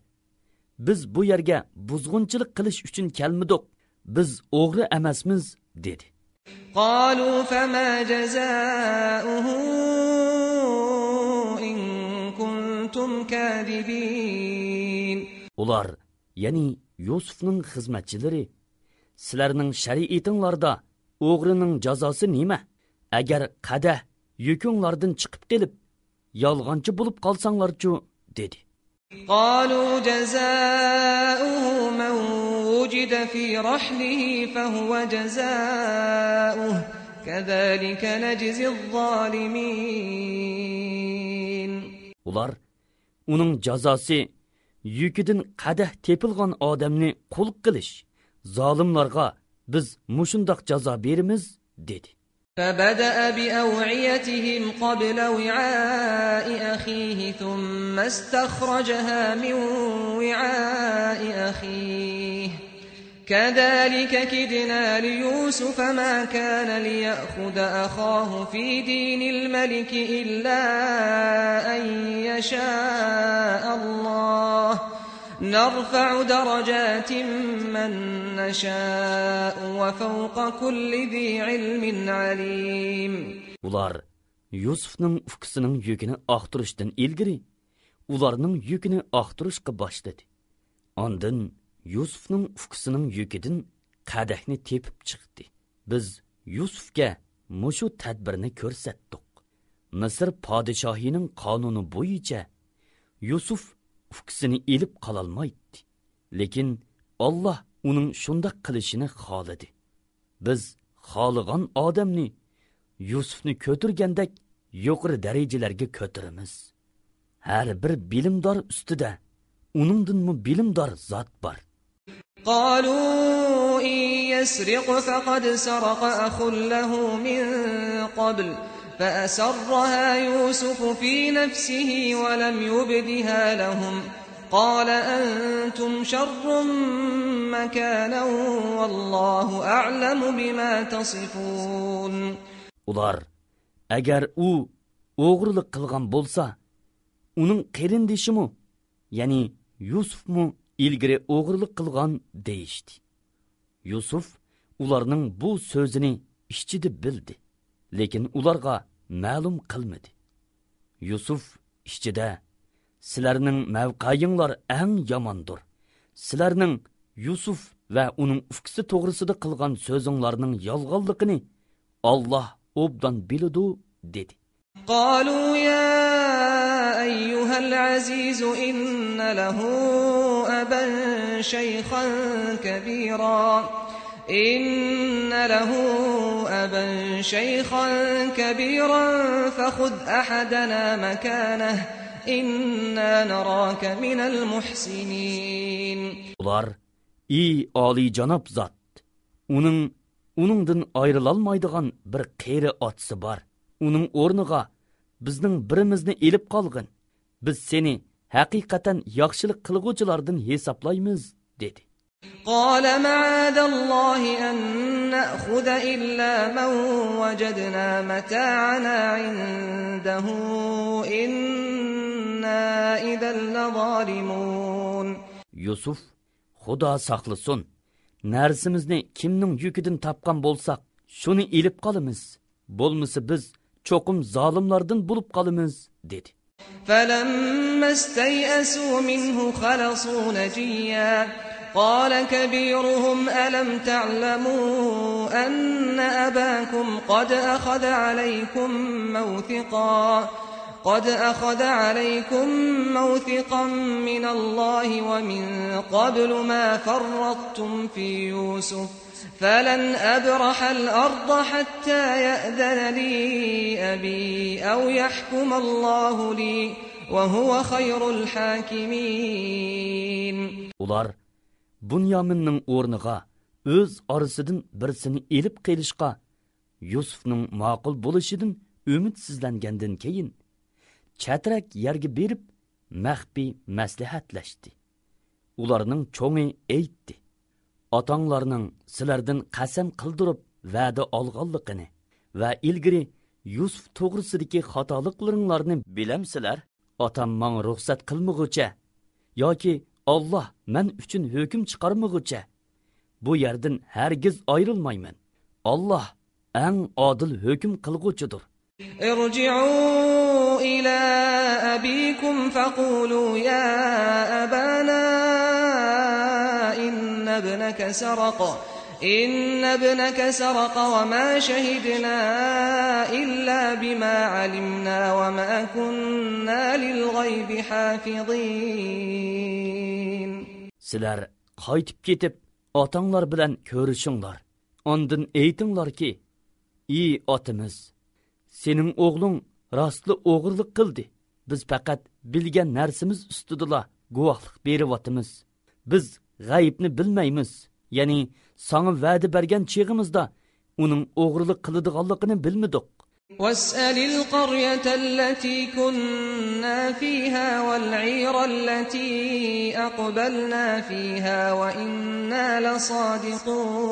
بىز بۇ يەرگە بۇزغۇنچىلىق قىلىش ئۈچۈن كەلمىدۇق، بىز ئوغرى ئەمەسمىز، دېدى. قالوا فما جزاؤه إن كنتم كاذبين. ئۇلار، يەنى يۈسۈفنىڭ خىزمەتچىلىرى، سىلەرنىڭ شەرىئىتىڭلاردا ئوغرىنىڭ جازاسى نېمە؟ ئەگەر قەدەھ يۈكۈڭلاردىن چىقىپ قېلىپ، يالغانچى بولۇپ قالساڭلارچۇ؟ دېدى. قالوا جزاؤه من وجد في رحله فهو جزاؤه كذلك نجزي الظالمين. ئۇلار، ئۇنىڭ جازاسى يۈكىدىن قەدەھ تېپىلغان ئادەمنى قۇل قىلىش، زالىملارغا بىز مۇشۇنداق جازا بېرىمىز، دېدى. فبدأ بأوعيتهم قبل وعاء أخيه ثم استخرجها من وعاء أخيه كذلك كدنا ليوسف ما كان ليأخذ أخاه في دين الملك إلا أن يشاء الله نرفع درجات من نشاء وفوق كل ذي علم عليم. ئۇلار يۈسۈفنىڭ ئۇكىسىنىڭ يۈكىنى ئاختۇرۇشتىن ئىلگىرى، ئۇلارنىڭ يۈكىنى ئاختۇرۇشقا باشلىدى. ئاندىن يۈسۈفنىڭ ئۇكىسىنىڭ يۈكىدىن قەدەھنى تېپىپ چىقتى. بىز يۈسۈفكە مۇشۇ تەدبىرنى كۆرسەتتۇق. مىسىر پادىشاھىنىڭ قانۇنى بويىچە يۈسۈف ئۇكىسىنى ئېلىپ قالالمايتتى. لېكىن ئاللاھ ئۇنىڭ شۇنداق قىلىشىنى خالىدى. بىز خالىغان ئادەمنى يۈسۈفنى كۆتۈرگەندەك يۇقىرى دەرىجىلەرگە كۆتۈرىمىز. ھەر بىر بىلىمدار ئۈستىدە ئۇنىڭدىنمۇ بىلىمدار زات بار. قالوا إن يسرق فقد سرق أخ له من قبل فأسرها يوسف في نفسه ولم يبدها لهم قال أنتم شر مكانا والله أعلم بما تصفون. ئۇلار، ئەگەر ئۇ ئوغرىلىق قىلغان بولسا، ئۇنىڭ قېرىندىشىمۇ، يەنى يۈسۈفمۇ ئىلگىرى ئوغرىلىق قىلغان، دېيىشتى. يۈسۈف ئۇلارنىڭ بۇ سۆزىنى ئىچىدە بىلدى، لېكىن ئۇلارغا مەلۇم قىلمىدى. يۈسۈف ئىچىدە، سىلەرنىڭ مەۋقەيىڭلار ئەڭ ياماندۇر. سىلەرنىڭ يۈسۈف ۋە ئۇنىڭ ئۇكىسى توغرىسىدا قىلغان سۆزۈڭلارنىڭ يالغانلىقىنى ئاللاھ ئوبدان بىلىدۇ، دېدى. قالوا يا أيها العزيز إن له أبا شيخا كبيرا إن له أبا شيخا كبيرا فخذ أحدنا مكانه إنا نراك من المحسنين. ئۇلار، ئى ئالىيجاناب زات، ئۇنىڭ، ئۇنىڭدىن ئايرىلالمايدىغان بىر قېرى ئاتىسى بار. ئۇنىڭ ئورنىغا بىزنىڭ بىرىمىزنى ئېلىپ قالغىن. بىز سېنى ھەقىقەتەن ياخشىلىق قىلغۇچىلاردىن ھېسابلايمىز، دېدى. قال معاذ الله أن نأخذ إلا من وجدنا متاعنا عنده إنا إذا لظالمون. يۈسۈف، خۇدا ساقلىسۇن، نەرسىمىزنى كىمنىڭ يۈكىدىن تاپقان بولساق، شۇنى ئېلىپ قالىمىز، بولمىسا بىز چوقۇم زالىملاردىن بولۇپ قالىمىز، دېدى. فلما استيئسوا منه خلصوا نجيا قال كبيرهم ألم تعلموا أن أباكم قد أخذ عليكم موثقا قد أخذ عليكم موثقا من الله ومن قبل ما فرطتم في يوسف فلن أبرح الأرض حتى يأذن لي أبي أو يحكم الله لي وهو خير الحاكمين. ئۇلار بۇنيامىننىڭ ئورنىغا ئۆز ئارىسىدىن بىرسىنى ئېلىپ قېلىشقا يۈسۈفنىڭ ماقۇل بولۇشىدىن ئۈمىدسىزلەنگەندىن كېيىن، چەترەك يەرگە بېرىپ، مەخپىي مەسلىھەتلەشتى. ئۇلارنىڭ چوڭى ئېيتتى: «ئاتاڭلارنىڭ سىلەردىن قەسەم قىلدۇرۇپ ۋەدە ئالغانلىقىنى ۋە ئىلگىرى يۈسۈف توغرىسىدىكى خاتالىقلىرىڭلارنى بىلەمسىلەر؟ ئاتام ماڭا رۇخسەت قىلمىغۇچە ياكى ئاللاھ مەن ئۈچۈن ھۆكۈم چىقارمىغۇچە، بۇ يەردىن ھەرگىز ئايرىلمايمەن. ئاللاھ ئەڭ ئادىل ھۆكۈم قىلغۇچىدۇر. ارجعوا إلى أبيكم فقولوا يا أبانا إن ابنك سرق، إن ابنك سرق وما شهدنا إلا بما علمنا وما كنا للغيب حافظين. سىلەر قايتىپ كېتىپ، ئاتاڭلار بىلەن كۆرۈشۈڭلار. ئاندىن ئېيتىڭلاركى، ئى ئاتىمىز، سېنىڭ ئوغلۇڭ راستلا ئوغرىلىق قىلدى. بىز پەقەت بىلگەن نەرسىمىز ئۈستىدىلا گۇۋاھلىق بېرىۋاتىمىز. بىز غەيىبنى بىلمەيمىز. يەنى ساڭا ۋەدە بەرگەن چېغىمىزدا ئۇنىڭ ئوغرىلىق قىلىدىغانلىقىنى بىلمىدۇق. واسأل القرية التي كنا فيها والعير التي أقبلنا فيها وإنا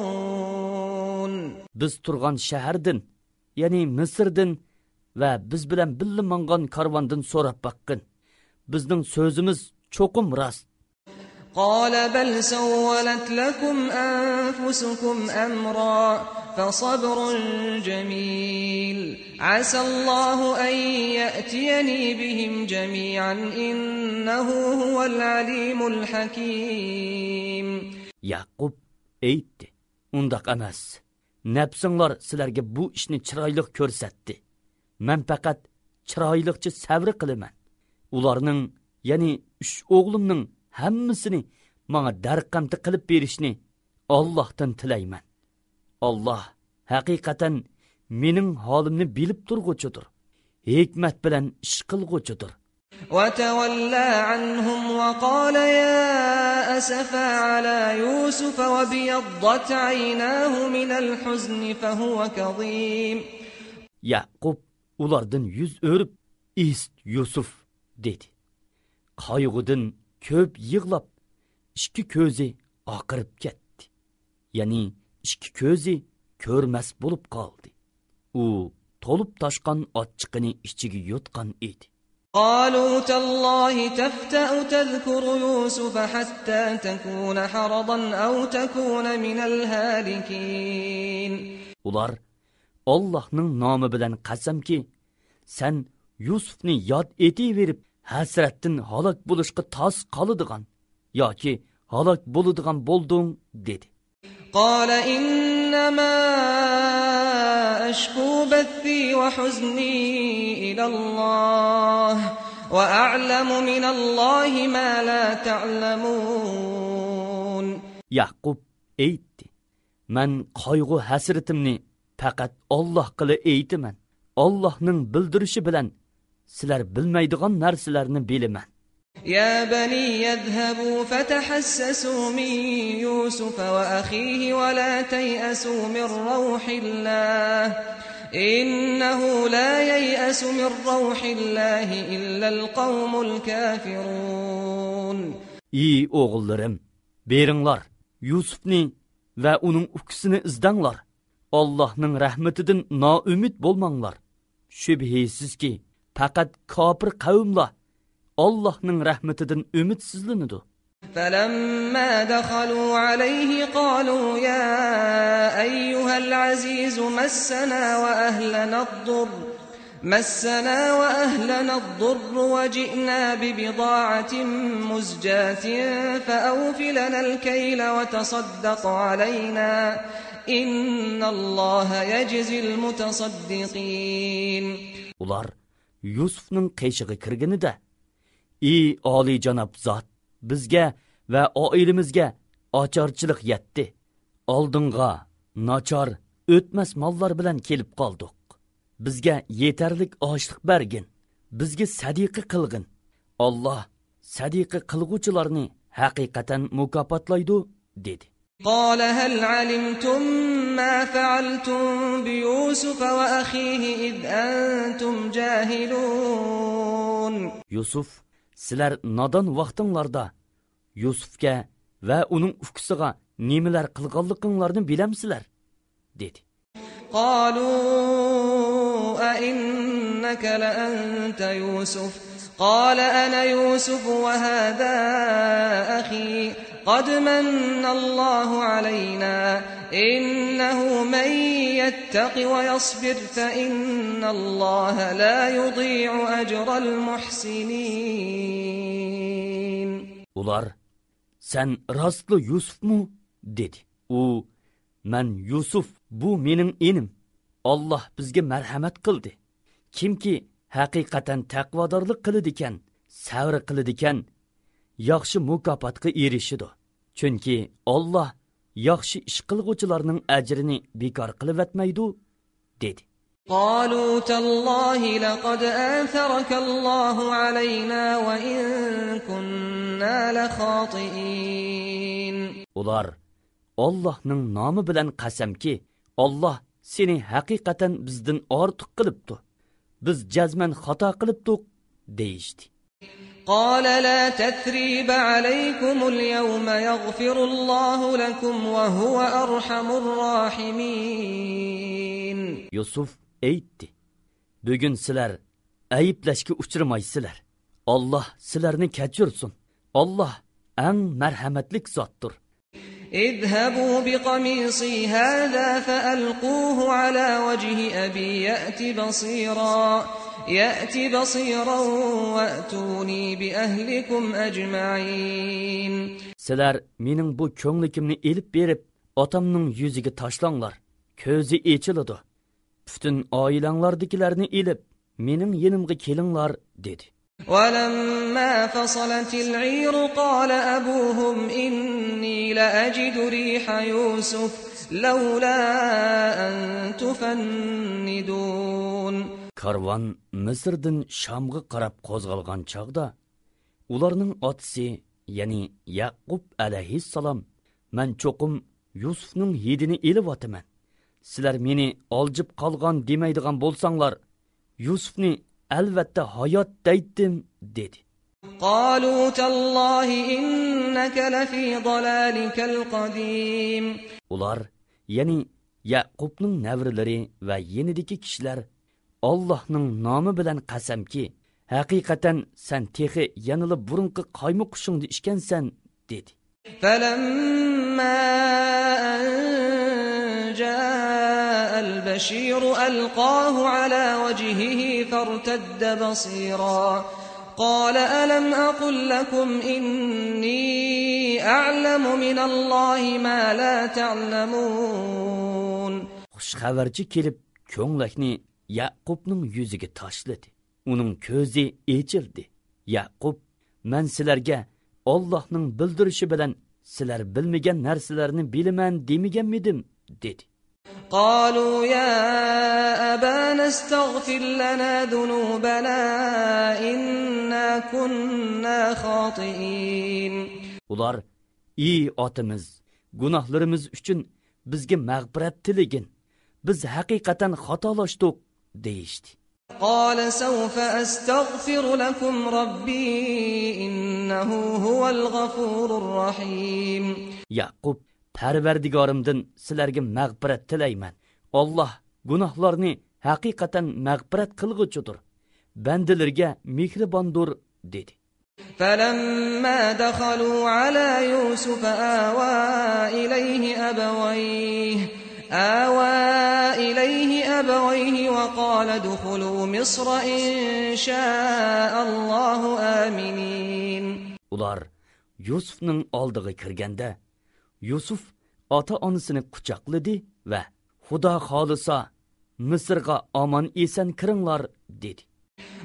لصادقون. بىز تۇرغان شەھەردىن، يەنى مىسىردىن ۋە بىز بىلەن بىللە ماڭغان كارۋاندىن سوراپ باققىن. بىزنىڭ سۆزىمىز چوقۇم راست. قال بل سولت لكم أنفسكم أمرا فصبر جميل عسى الله أن يأتيني بهم جميعا إنه هو العليم الحكيم. يەقۇب ئېيتتى، ئۇنداق ئەمەس. نەپسىڭلار سىلەرگە بۇ ئىشنى چىرايلىق كۆرسەتتى. مەن پەقەت چىرايلىقچە سەۋر قىلىمەن. ئۇلارنىڭ، يەنى ئۈچ ئوغلۇمنىڭ ھەممىسىنى ماڭا دەرقەمتى قىلىپ بېرىشنى ئاللاھتىن تىلەيمەن. ئاللاھ ھەقىقەتەن مېنىڭ ھالىمنى بىلىپ تۇرغۇچىدۇر، ھېكمەت بىلەن ئىش قىلغۇچىدۇر. وتولى عنهم وقال يا أسفى على يوسف وابيضت عيناه من الحزن فهو كظيم. يەقۇب ئۇلاردىن يۈز ئۆرۈپ، ئىست يۈسۈف، دېدى. قايغۇدىن كۆپ يىغلاپ، ئىككى كۆزى ئاقىرىپ كەتتى. يەنى ئىككى كۆزى كۆرمەس بولۇپ قالدى. ئۇ تولۇپ تاشقان ئاچچىقىنى ئىچىگە يۇتقان ئىدى. قالوا تالله تفتأ تذكر يوسف حتى تكون حرضا أو تكون من الهالكين. ئۇلار، ئاللاھنىڭ نامى بىلەن قەسەمكى، سەن يۈسۈفنى ياد ئېتىۋېرىپ، ھەسرەتتىن ھالاك بولۇشقا تاس قالىدىغان ياكى ھالاك بولىدىغان بولدۇڭ، دېدى. قال إنما أشكو بثي وحزني إلى الله وأعلم من الله ما لا تعلمون. يەقۇب ئېيتتى، مەن قايغۇ-ھەسرىتىمنى پەقەت ئاللاھقىلا ئېيتىمەن. ئاللاھنىڭ بىلدۈرۈشى بىلەن سىلەر بىلمەيدىغان نەرسىلەرنى بىلىمەن. يا بني اذهبوا فتحسسوا من يوسف وأخيه ولا تيأسوا من روح الله إنه لا ييأس من روح الله إلا القوم الكافرون. ئى ئوغۇللىرىم، بېرىڭلار، يۈسۈفنى ۋە ئۇنىڭ ئۇكىسىنى ئىزدەڭلار. ئاللاھنىڭ رەھمىتىدىن نائۈمىد بولماڭلار. شۈبھىسىزكى، پەقەت كاپىر قەۋملا ئاللاھنىڭ رەھمىتىدىن ئۈمىدسىزلىنىدۇ. فلما دخلوا عليه قالوا يا أيها العزيز مسنا وأهلنا الضر مسنا وأهلنا الضر وجئنا ببضاعة مزجاة فأوف لنا الكيل وتصدق علينا إن الله يجزي المتصدقين. ئۇلار يۈسۈفنىڭ قېشىغا كىرگىنىدە، ئى ئالىيجاناب زات، بىزگە ۋە ئائىلىمىزگە ئاچارچىلىق يەتتى. ئالدىڭغا ناچار، ئۆتمەس ماللار بىلەن كېلىپ قالدۇق. بىزگە يېتەرلىك ئاشلىق بەرگىن. بىزگە سەدىقە قىلغىن. ئاللاھ سەدىقە قىلغۇچىلارنى ھەقىقەتەن مۇكاپاتلايدۇ، دېدى. قال هل علمتم ما فعلتم بيوسف وأخيه إذ أنتم جاهلون. يۈسۈف، سىلەر نادان ۋاقتىڭلاردا يۈسۈفكە ۋە ئۇنىڭ ئۇكىسىغا نېمىلەر قىلغانلىقىڭلارنى بىلەمسىلەر؟ دېدى. قالوا أئنك لأنت يوسف قال أنا يوسف وهذا أخي قد من الله علينا إنه من يتق ويصبر فإن الله لا يضيع أجر المحسنين. ئۇلار، سەن راستلا يۈسۈفمۇ؟ دېدى. ئۇ، مەن يۈسۈف، بۇ مېنىڭ ئىنىم. ئاللاھ بىزگە مەرھەمەت قىلدى. كىمكى ھەقىقەتەن تەقۋادارلىق قىلىدىكەن، سەۋر قىلىدىكەن، ياخشى مۇكاپاتقا ئېرىشىدۇ. چۈنكى ئاللاھ ياخشى ئىش قىلغۇچىلارنىڭ ئەجرىنى بىكار قىلىۋەتمەيدۇ، دېدى. قالوا تالله لقد آثرك الله علينا وإن كنا لخاطئين. ئۇلار، ئاللاھنىڭ نامى بىلەن قەسەمكى، ئاللاھ سېنى ھەقىقەتەن بىزدىن ئارتۇق قىلىپتۇ. بىز جەزمەن خاتا قىلىپتۇق، دېيىشتى. قال لا تثريب عليكم اليوم يغفر الله لكم وهو أرحم الراحمين. يۈسۈف ئېيتتى، بۈگۈن سىلەر ئەيىبلەشكە ئۇچرىمايسىلەر. ئاللاھ سىلەرنى كەچۈرسۇن. ئاللاھ ئەڭ مەرھەمەتلىك زاتتۇر. اذهبوا بقميصي هذا فألقوه على وجه أبي يأت بصيرا، يأت بصيرا وأتوني بأهلكم أجمعين. سىلەر مېنىڭ بۇ كۆڭلىكىمنى ئېلىپ بېرىپ، ئاتامنىڭ يۈزىگە تاشلاڭلار. كۆزى ئېچىلىدۇ. پۈتۈن ئائىلەڭلاردىكىلەرنى ئېلىپ، مېنىڭ يېنىمغا كېلىڭلار، دېدى. ولما فصلت العير قال أبوهم إني لأجد ريح يوسف لولا أن تفندون. كارۋان مىسىردىن شامغا قاراپ قوزغالغان چاغدا، ئۇلارنىڭ ئاتىسى، يەنى يەقۇب ئەلەيھىسسالام، مەن چوقۇم يۈسۈفنىڭ ھىدىنى ئېلىۋاتىمەن. سىلەر مېنى ئالجىپ قالغان دېمەيدىغان بولساڭلار، يۈسۈفنى ئەلۋەتتە ھايات دەيتتىم، دېدى. قالوا تالله إنك لفي ضلالك القديم. ئۇلار، يەنى يەقۇبنىڭ نەۋرىلىرى ۋە يېنىدىكى كىشىلەر، ئاللاھنىڭ نامى بىلەن قەسەمكى، ھەقىقەتەن سەن تېخى يەنىلا بۇرۇنقى قايمۇقۇشۇڭدا ئىكەنسەن، دېدى. فلما أن جاء البشير ألقاه على وجهه فارتد بصيرا قال ألم أقل لكم إني أعلم من الله ما لا تعلمون. خۇش خەۋەرچى كېلىپ، كۆڭلەكنى يەقۇبنىڭ يۈزىگە تاشلىدى. ئۇنىڭ كۆزى ئېچىلدى. يەقۇب، مەن سىلەرگە ئاللاھنىڭ بىلدۈرۈشى بىلەن سىلەر بىلمىگەن نەرسىلەرنى بىلىمەن دېمىگەنمىدىم؟ دېدى. قالوا يا أبانا استغفر لنا ذنوبنا إنا كنا خاطئين. ئۇلار، ئى ئاتىمىز، گۇناھلىرىمىز ئۈچۈن بىزگە مەغپىرەت تىلىگىن، بىز ھەقىقەتەن خاتالاشتۇق، دېيىشتى. قال سوف أستغفر لكم ربي إنه هو الغفور الرحيم. يەقۇب، پەرۋەردىگارىمدىن سىلەرگە مەغپىرەت تىلەيمەن. ئاللاھ گۇناھلارنى ھەقىقەتەن مەغپىرەت قىلغۇچىدۇر، بەندىلىرىگە مېھرىباندۇر، دېدى. فلما دخلوا على يوسف آوى إليه أبويه، آوى إليه أبويه وقال ادخلوا مصر إن شاء الله آمنين. ئۇلار يۈسۈفنىڭ ئالدىغا كىرگەندە، يۈسۈف ئاتا-ئانىسىنى قۇچاقلىدى ۋە، خۇدا خالىسا، مىسىرغا ئامان-ئېسەن كىرىڭلار، دېدى.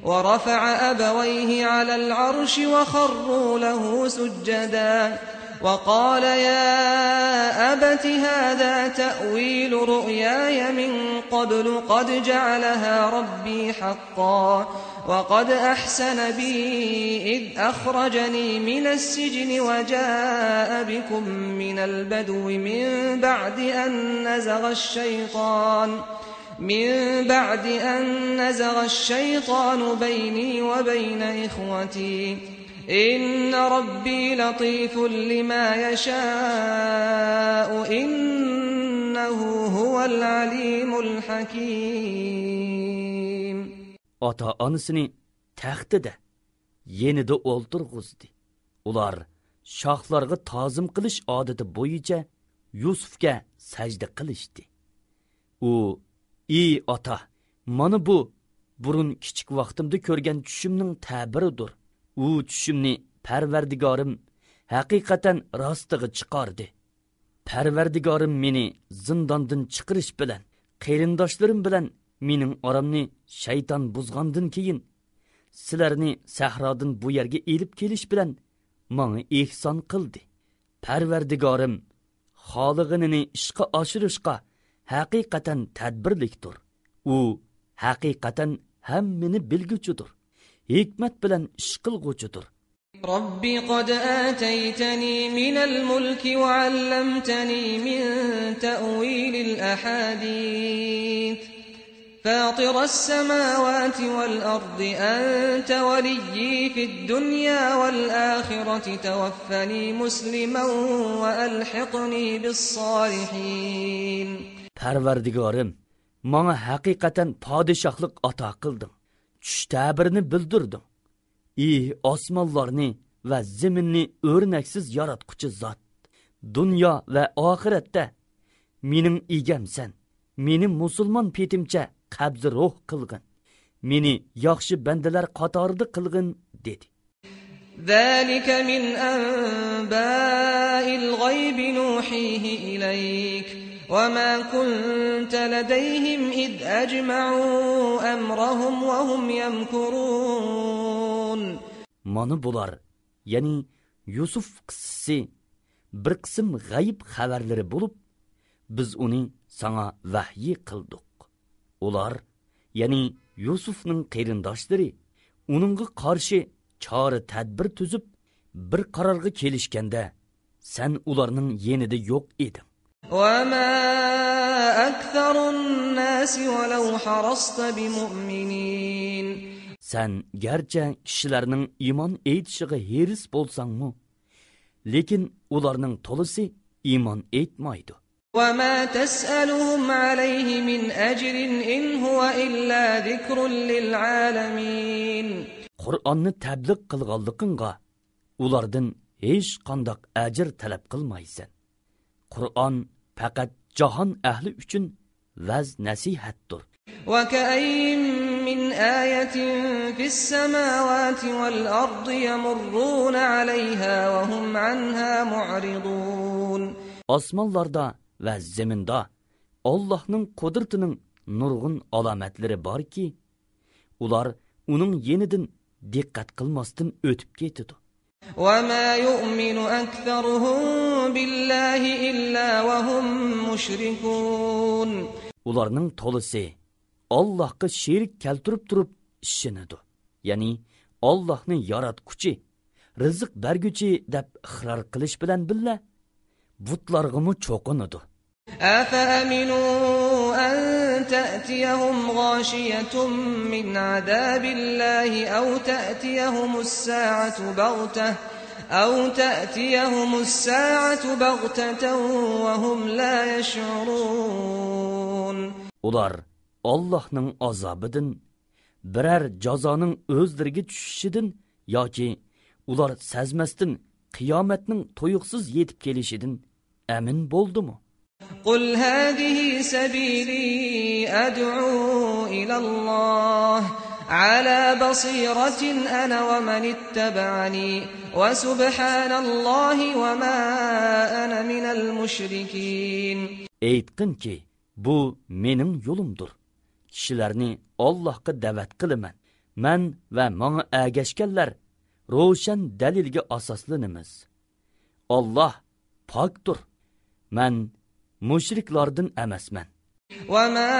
ورفع أبويه على العرش وخروا له سجدا وقال يا أبت هذا تأويل رؤياي من قبل قد جعلها ربي حقا وقد أحسن بي إذ أخرجني من السجن وجاء بكم من البدو من بعد أن نزغ الشيطان من بعد أن نزغ الشيطان بيني وبين إخوتي إن ربي لطيف لما يشاء إنه هو العليم الحكيم. ئاتا-ئانىسىنى تەختىدە، يېنىدا ئولتۇرغۇزدى. ئۇلار شاھلارغا تازىم قىلىش ئادىتى بويىچە يۈسۈفكە سەجدە قىلىشتى. ئۇ، ئى ئاتا، مانا بۇ بۇرۇن كىچىك ۋاقتىمدا كۆرگەن چۈشۈمنىڭ تەبىرىدۇر. ئۇ چۈشۈمنى پەرۋەردىگارىم ھەقىقەتەن راستىغا چىقاردى. پەرۋەردىگارىم مېنى زىنداندىن چىقىرىش بىلەن، قېرىنداشلىرىم بىلەن مېنىڭ ئارامنى شەيتان بۇزغاندىن كېيىن، سىلەرنى سەھرادىن بۇ يەرگە ئېلىپ كېلىش بىلەن ماڭا ئېھسان قىلدى. پەرۋەردىگارىم خالىغىنىنى ئىشقا ئاشۇرۇشقا ھەقىقەتەن تەدبىرلىكتۇر. ئۇ ھەقىقەتەن ھەممىنى بىلگۈچىدۇر، ھېكمەت بىلەن ئىش قىلغۇچىدۇر. رب قد آتيتني من الملك وعلمتني من تأويل الأحاديث فاطر السماوات والأرض أنت وليي في الدنيا والآخرة توفني مسلما وألحقني بالصالحين. پەرۋەردىگارىم، ماڭا ھەقىقەتەن پادىشاھلىق ئاتا قىلدىڭ، چۈش تەبىرىنى بىلدۈردۈڭ. ئى ئاسمانلارنى ۋە زېمىننى ئۆرنەكسىز ياراتقۇچى زات، دۇنيا ۋە ئاخىرەتتە مېنىڭ ئىگەمسەن، مېنى مۇسۇلمان پېتىمچە قەبزى روھ قىلغىن، مېنى ياخشى بەندىلەر قاتارىدا قىلغىن، دېدى. ذلك من أنباء الغيب نوحيه إليك وما كنت لديهم إذ أجمعوا أمرهم وهم يمكرون. مانا بۇلار، يەنى يۈسۈف قىسسىسى، بىر قىسىم غەيىب خەۋەرلىرى بولۇپ، بىز ئۇنى ساڭا ۋەھيى قىلدۇق. ئۇلار، يەنى يۈسۈفنىڭ قېرىنداشلىرى، ئۇنىڭغا قارشى چارە تەدبىر تۈزۈپ، بىر قارارغا كېلىشكەندە، سەن ئۇلارنىڭ يېنىدا يوق ئىدىڭ. وما أكثر الناس ولو حرصت بمؤمنين. سەن گەرچە كىشىلەرنىڭ ئىمان ئېيتىشىغا ھېرىس بولساڭمۇ، لېكىن ئۇلارنىڭ تولىسى ئىمان ئېيتمايدۇ. وما تسألهم عليه من أجر إن هو إلا ذكر للعالمين. قۇرئاننى تەبلىغ قىلغانلىقىڭغا ئۇلاردىن ھېچقانداق ئەجىر تەلەپ قىلمايسەن. قۇرئان پەقەت جاھان ئەھلى ئۈچۈن ۋەز نەسىھەتتۇر. وكأين من آية في السماوات والأرض يمرون عليها وهم عنها معرضون. ئاسمانلاردا ۋە زېمىندا ئاللاھنىڭ قۇدرىتىنىڭ نۇرغۇن ئالامەتلىرى باركى، ئۇلار ئۇنىڭ يېنىدىن دىققەت قىلماستىن ئۆتۈپ كېتىدۇ. وما يؤمن أكثرهم بالله إلا وهم مشركون. ئۇلارنىڭ تولىسى ئاللاھقا شېرىك كەلتۈرۈپ تۇرۇپ ئىشىنىدۇ. يەنى ئاللاھنى ياراتقۇچى، رىزىق بەرگۈچى دەپ ئىقرار قىلىش بىلەن بىللە، بۇتلارغىمۇ چوقۇنىدۇ. أفأمنوا أن تأتيهم غاشية من عذاب الله أو تأتيهم الساعة بغتة، أو تأتيهم الساعة بغتة وهم لا يشعرون. ئۇلار ئاللاھنىڭ ئازابىدىن، بىرەر جازانىڭ ئۆزلىرىگە چۈشۈشىدىن ياكى ئۇلار سەزمەستىن قىيامەتنىڭ تۇيۇقسىز يېتىپ كېلىشىدىن ئەمىن بولدىمۇ؟ قل هذه سبيلي أدعو إلى الله على بصيرة أنا ومن اتبعني وسبحان الله وما أنا من المشركين. ئېيتقىنكى، بۇ مېنىڭ يولۇمدۇر. كىشىلەرنى ئاللاھقا دەۋەت قىلىمەن. مەن ۋە ماڭا ئەگەشكەنلەر روشەن دەلىلگە ئاساسلىنىمىز. ئاللاھ پاكتۇر. مەن مۇشرىكلاردىن ئەمەسمەن. وما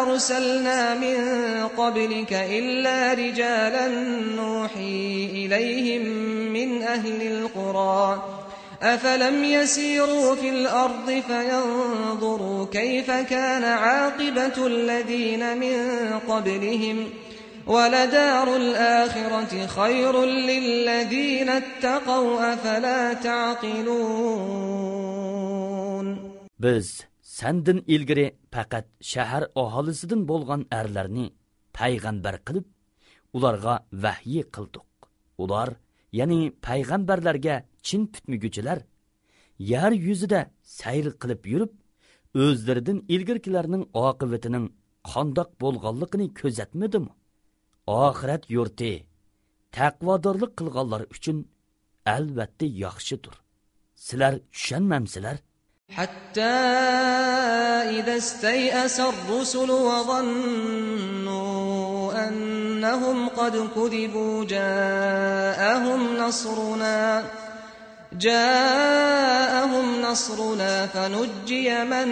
أرسلنا من قبلك إلا رجالا نوحي إليهم من أهل القرى أفلم يسيروا في الأرض فينظروا كيف كان عاقبة الذين من قبلهم ولدار الآخرة خير للذين اتقوا أفلا تعقلون. بىز سەندىن ئىلگىرى پەقەت شەھەر ئاھالىسىدىن بولغان ئەرلەرنى پەيغەمبەر قىلىپ، ئۇلارغا ۋەھيى قىلدۇق. ئۇلار، يەنى پەيغەمبەرلەرگە چىن پۈتمىگۈچىلەر، يەر يۈزىدە سەير قىلىپ يۈرۈپ، ئۆزلىرىدىن ئىلگىرىكىلەرنىڭ ئاقىۋىتىنىڭ قانداق بولغانلىقىنى كۆزەتمىدىمۇ؟ ئاخىرەت يۇرتى تەقۋادارلىق قىلغانلار ئۈچۈن ئەلۋەتتە ياخشىدۇر. سىلەر چۈشەنمەمسىلەر؟ حتى إذا استيأس الرسل وظنوا أنهم قد كذبوا جاءهم نصرنا، جاءهم نصرنا فنجي من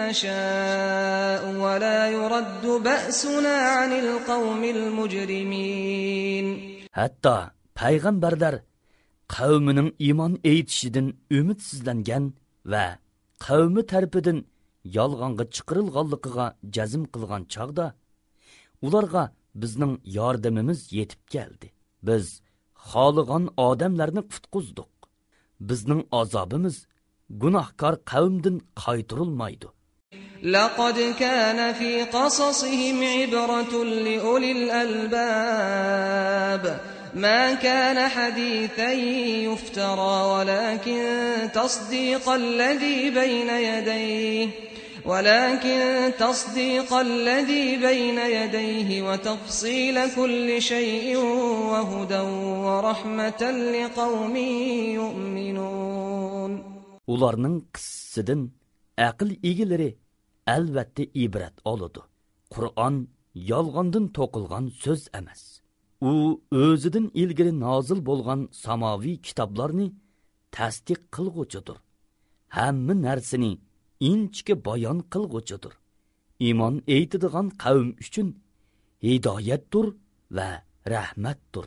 نشاء ولا يرد بأسنا عن القوم المجرمين. ھەتتا پەيغەمبەرلەر قەۋمىنىڭ ئىمان ئېيتىشىدىن ئۈمىدسىزلەنگەن ۋە قەۋمى تەرىپىدىن يالغانغا چىقىرىلغانلىقىغا جەزم قىلغان چاغدا، ئۇلارغا بىزنىڭ ياردىمىمىز يېتىپ كەلدى. بىز خالىغان ئادەملەرنى قۇتقۇزدۇق. بىزنىڭ ئازابىمىز گۇناھكار قەۋمدىن قايتۇرۇلمايدۇ. لقد كان في قصصهم عبرة لأولي الألباب. ما كان حديثا يفترى ولكن تصديق الذي بين يديه، ولكن تصديق الذي بين يديه وتفصيل كل شيء وهدى ورحمة لقوم يؤمنون. ئۇلارنىڭ قىسسىسىدىن ئەقىل ئىگىلىرى ئەلۋەتتە ئىبرەت ئالىدۇ. قۇرئان يالغاندىن توقۇلغان سۆز ئەمەس. ئۇ ئۆزىدىن ئىلگىرى نازىل بولغان ساماۋى كىتابلارنى تەستىق قىلغۇچىدۇر. ھەممە نەرسىنى ئىنچىكە بايان قىلغۇچىدۇر. ئىمان ئېيتىدىغان قەۋم ئۈچۈن ھىدايەتتۇر ۋە رەھمەتتۇر.